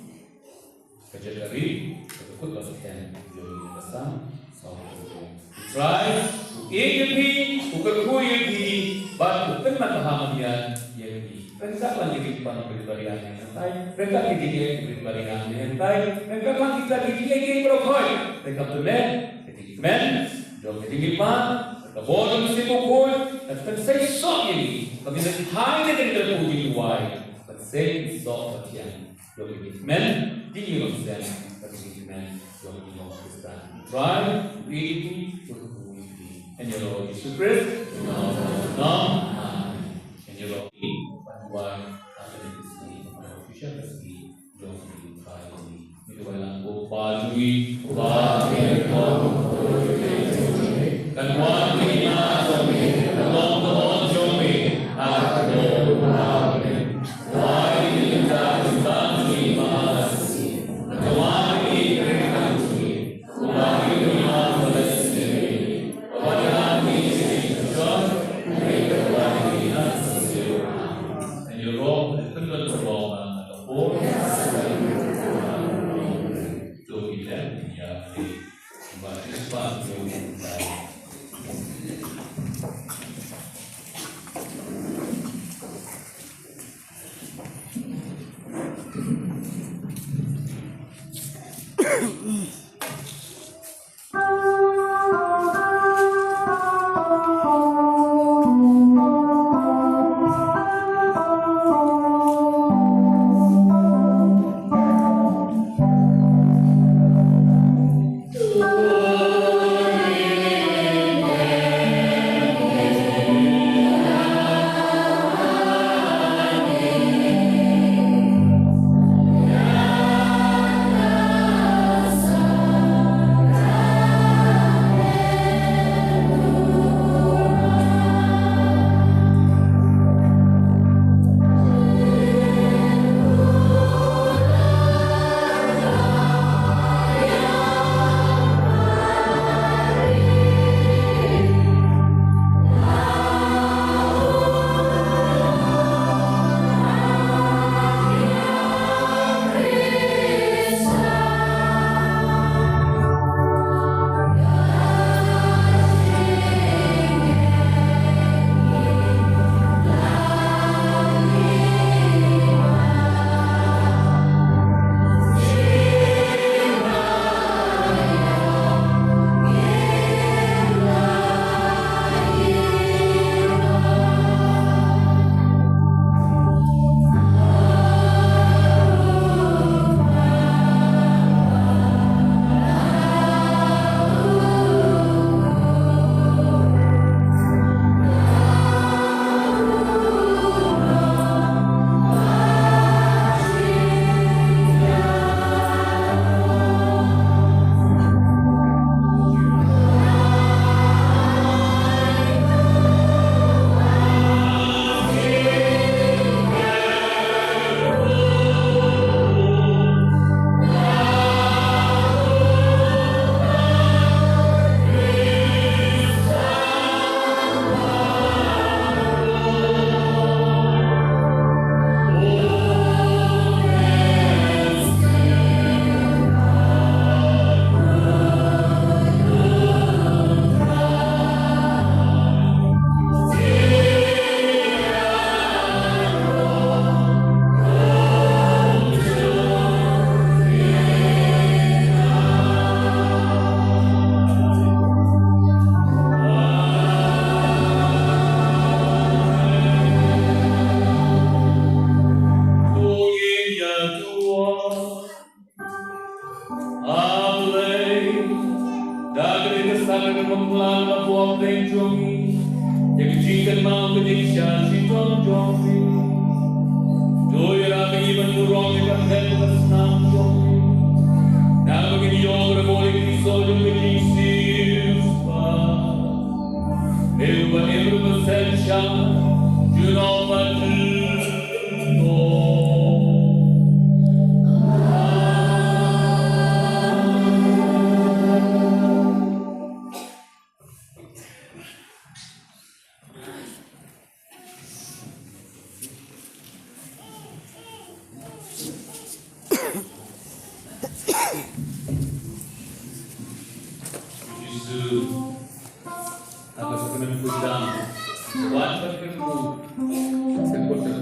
ka jaka ri, ka jaka kut ba skhem jong ngi. Ka Salm saw phew. U Trai u ïeit ïa phi, u kyrkhu ïa phi, bad u kynmaw bha mynmiat ïa phi. Pynjah Ryngkat kita ki jingeh ki briew ba ri hangne hangtai, ryngkat kita ki jingeh ki briew khoi, ryngkat te me ka jingkmen jong ka jingim ba ka bor ka mynsiem bakhuid ka pynseisoh ïa ngi ba ngin ïa thai ïa ka jingkyrkhu jingduwai, ka pynseisoh ba thiang jong ka jingkmen jingïarap seng ka jingkmen jong ka jingim Khristan. Trai ïa ngi, ïa ngi. Ïa ngi ruh Jisu Khrist. Amen. Ïa ngi ruh ban wan ha kane ka sngi, ha kane ka sngi jong U Trai jong ngi. Ngi duwai lang ko Pa jong ngi, U Kpa, kan wan ka kyrteng jong me, kan long ka mon jong me ha ka khyndew ba ha bneng. Wai ïa ngi mynta ka jingstad jong ngi ba ha ka sngi. Kan wan ïa ngi ka jingstad jong ngi. A Blei, da ka ri ka sakri ka muklan ka buang dei jong ngi, ïa ka jingkynmaw ka jingshah shitom jong ngi. To ïarap ïa ngi ban burom ïa ka kem ka snam jong ngi. Naba ngin ïoh ka rebor ïa ka jingsuk jong ka jingsiewspah. Ïa uba im ruh ba sngewsih, junom bad junom. Jisu, haba ka kmen kudang, wan ka kmen ku, ka kmen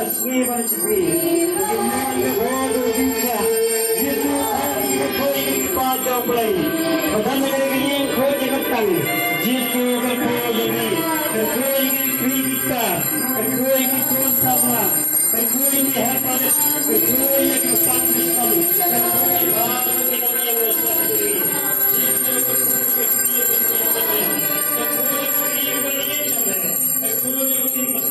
ka sngi bad ka sngi. Ki mon ka bor ka jingshah. Jisu, ai ïa ki kyrkhu ïa ki kpa jong U Blei. Ba don ha kane ka ïing khuid ïa ka kyrteng Jisu, kyrkhu ïa ngi. Kyrkhu ïa ngi ki kpa, kyrkhu ïa ki khun samla, kyrkhu ïa ki hepar, kyrkhu ïa ki kpa mission, kyrkhu ïa baroh ki nongïalam. Jisu, kyrkhu ïa ki kpa, kyrkhu ïa ki kpa, kyrkhu ïa ki kpa.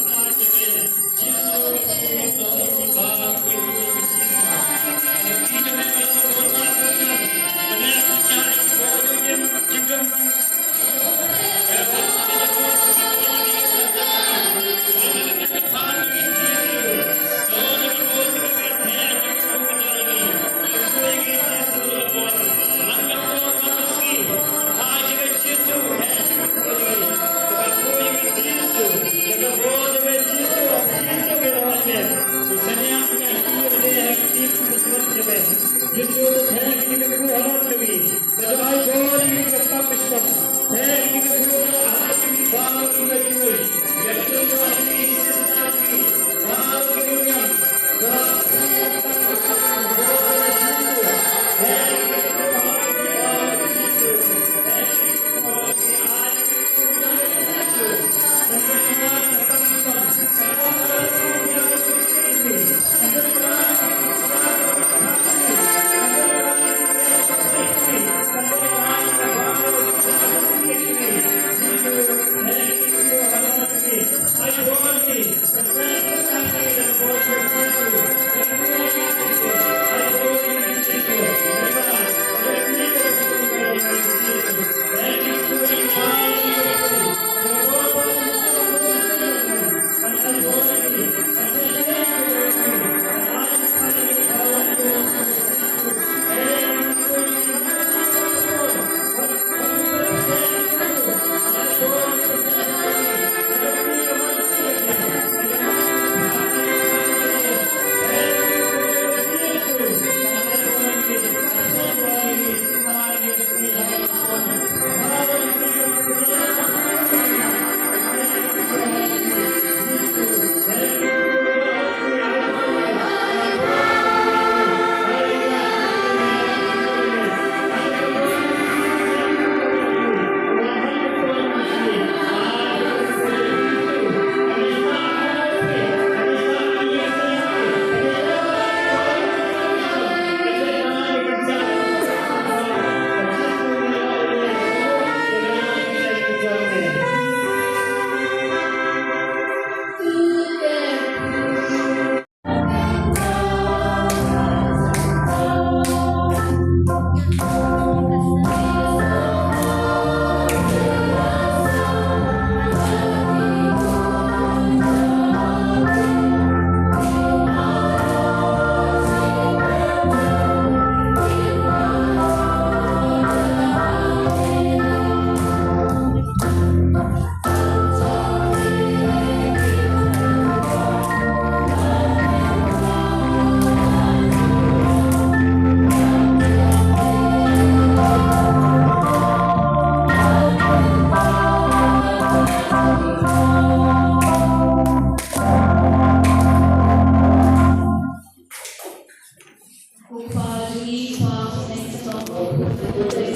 Thank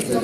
you.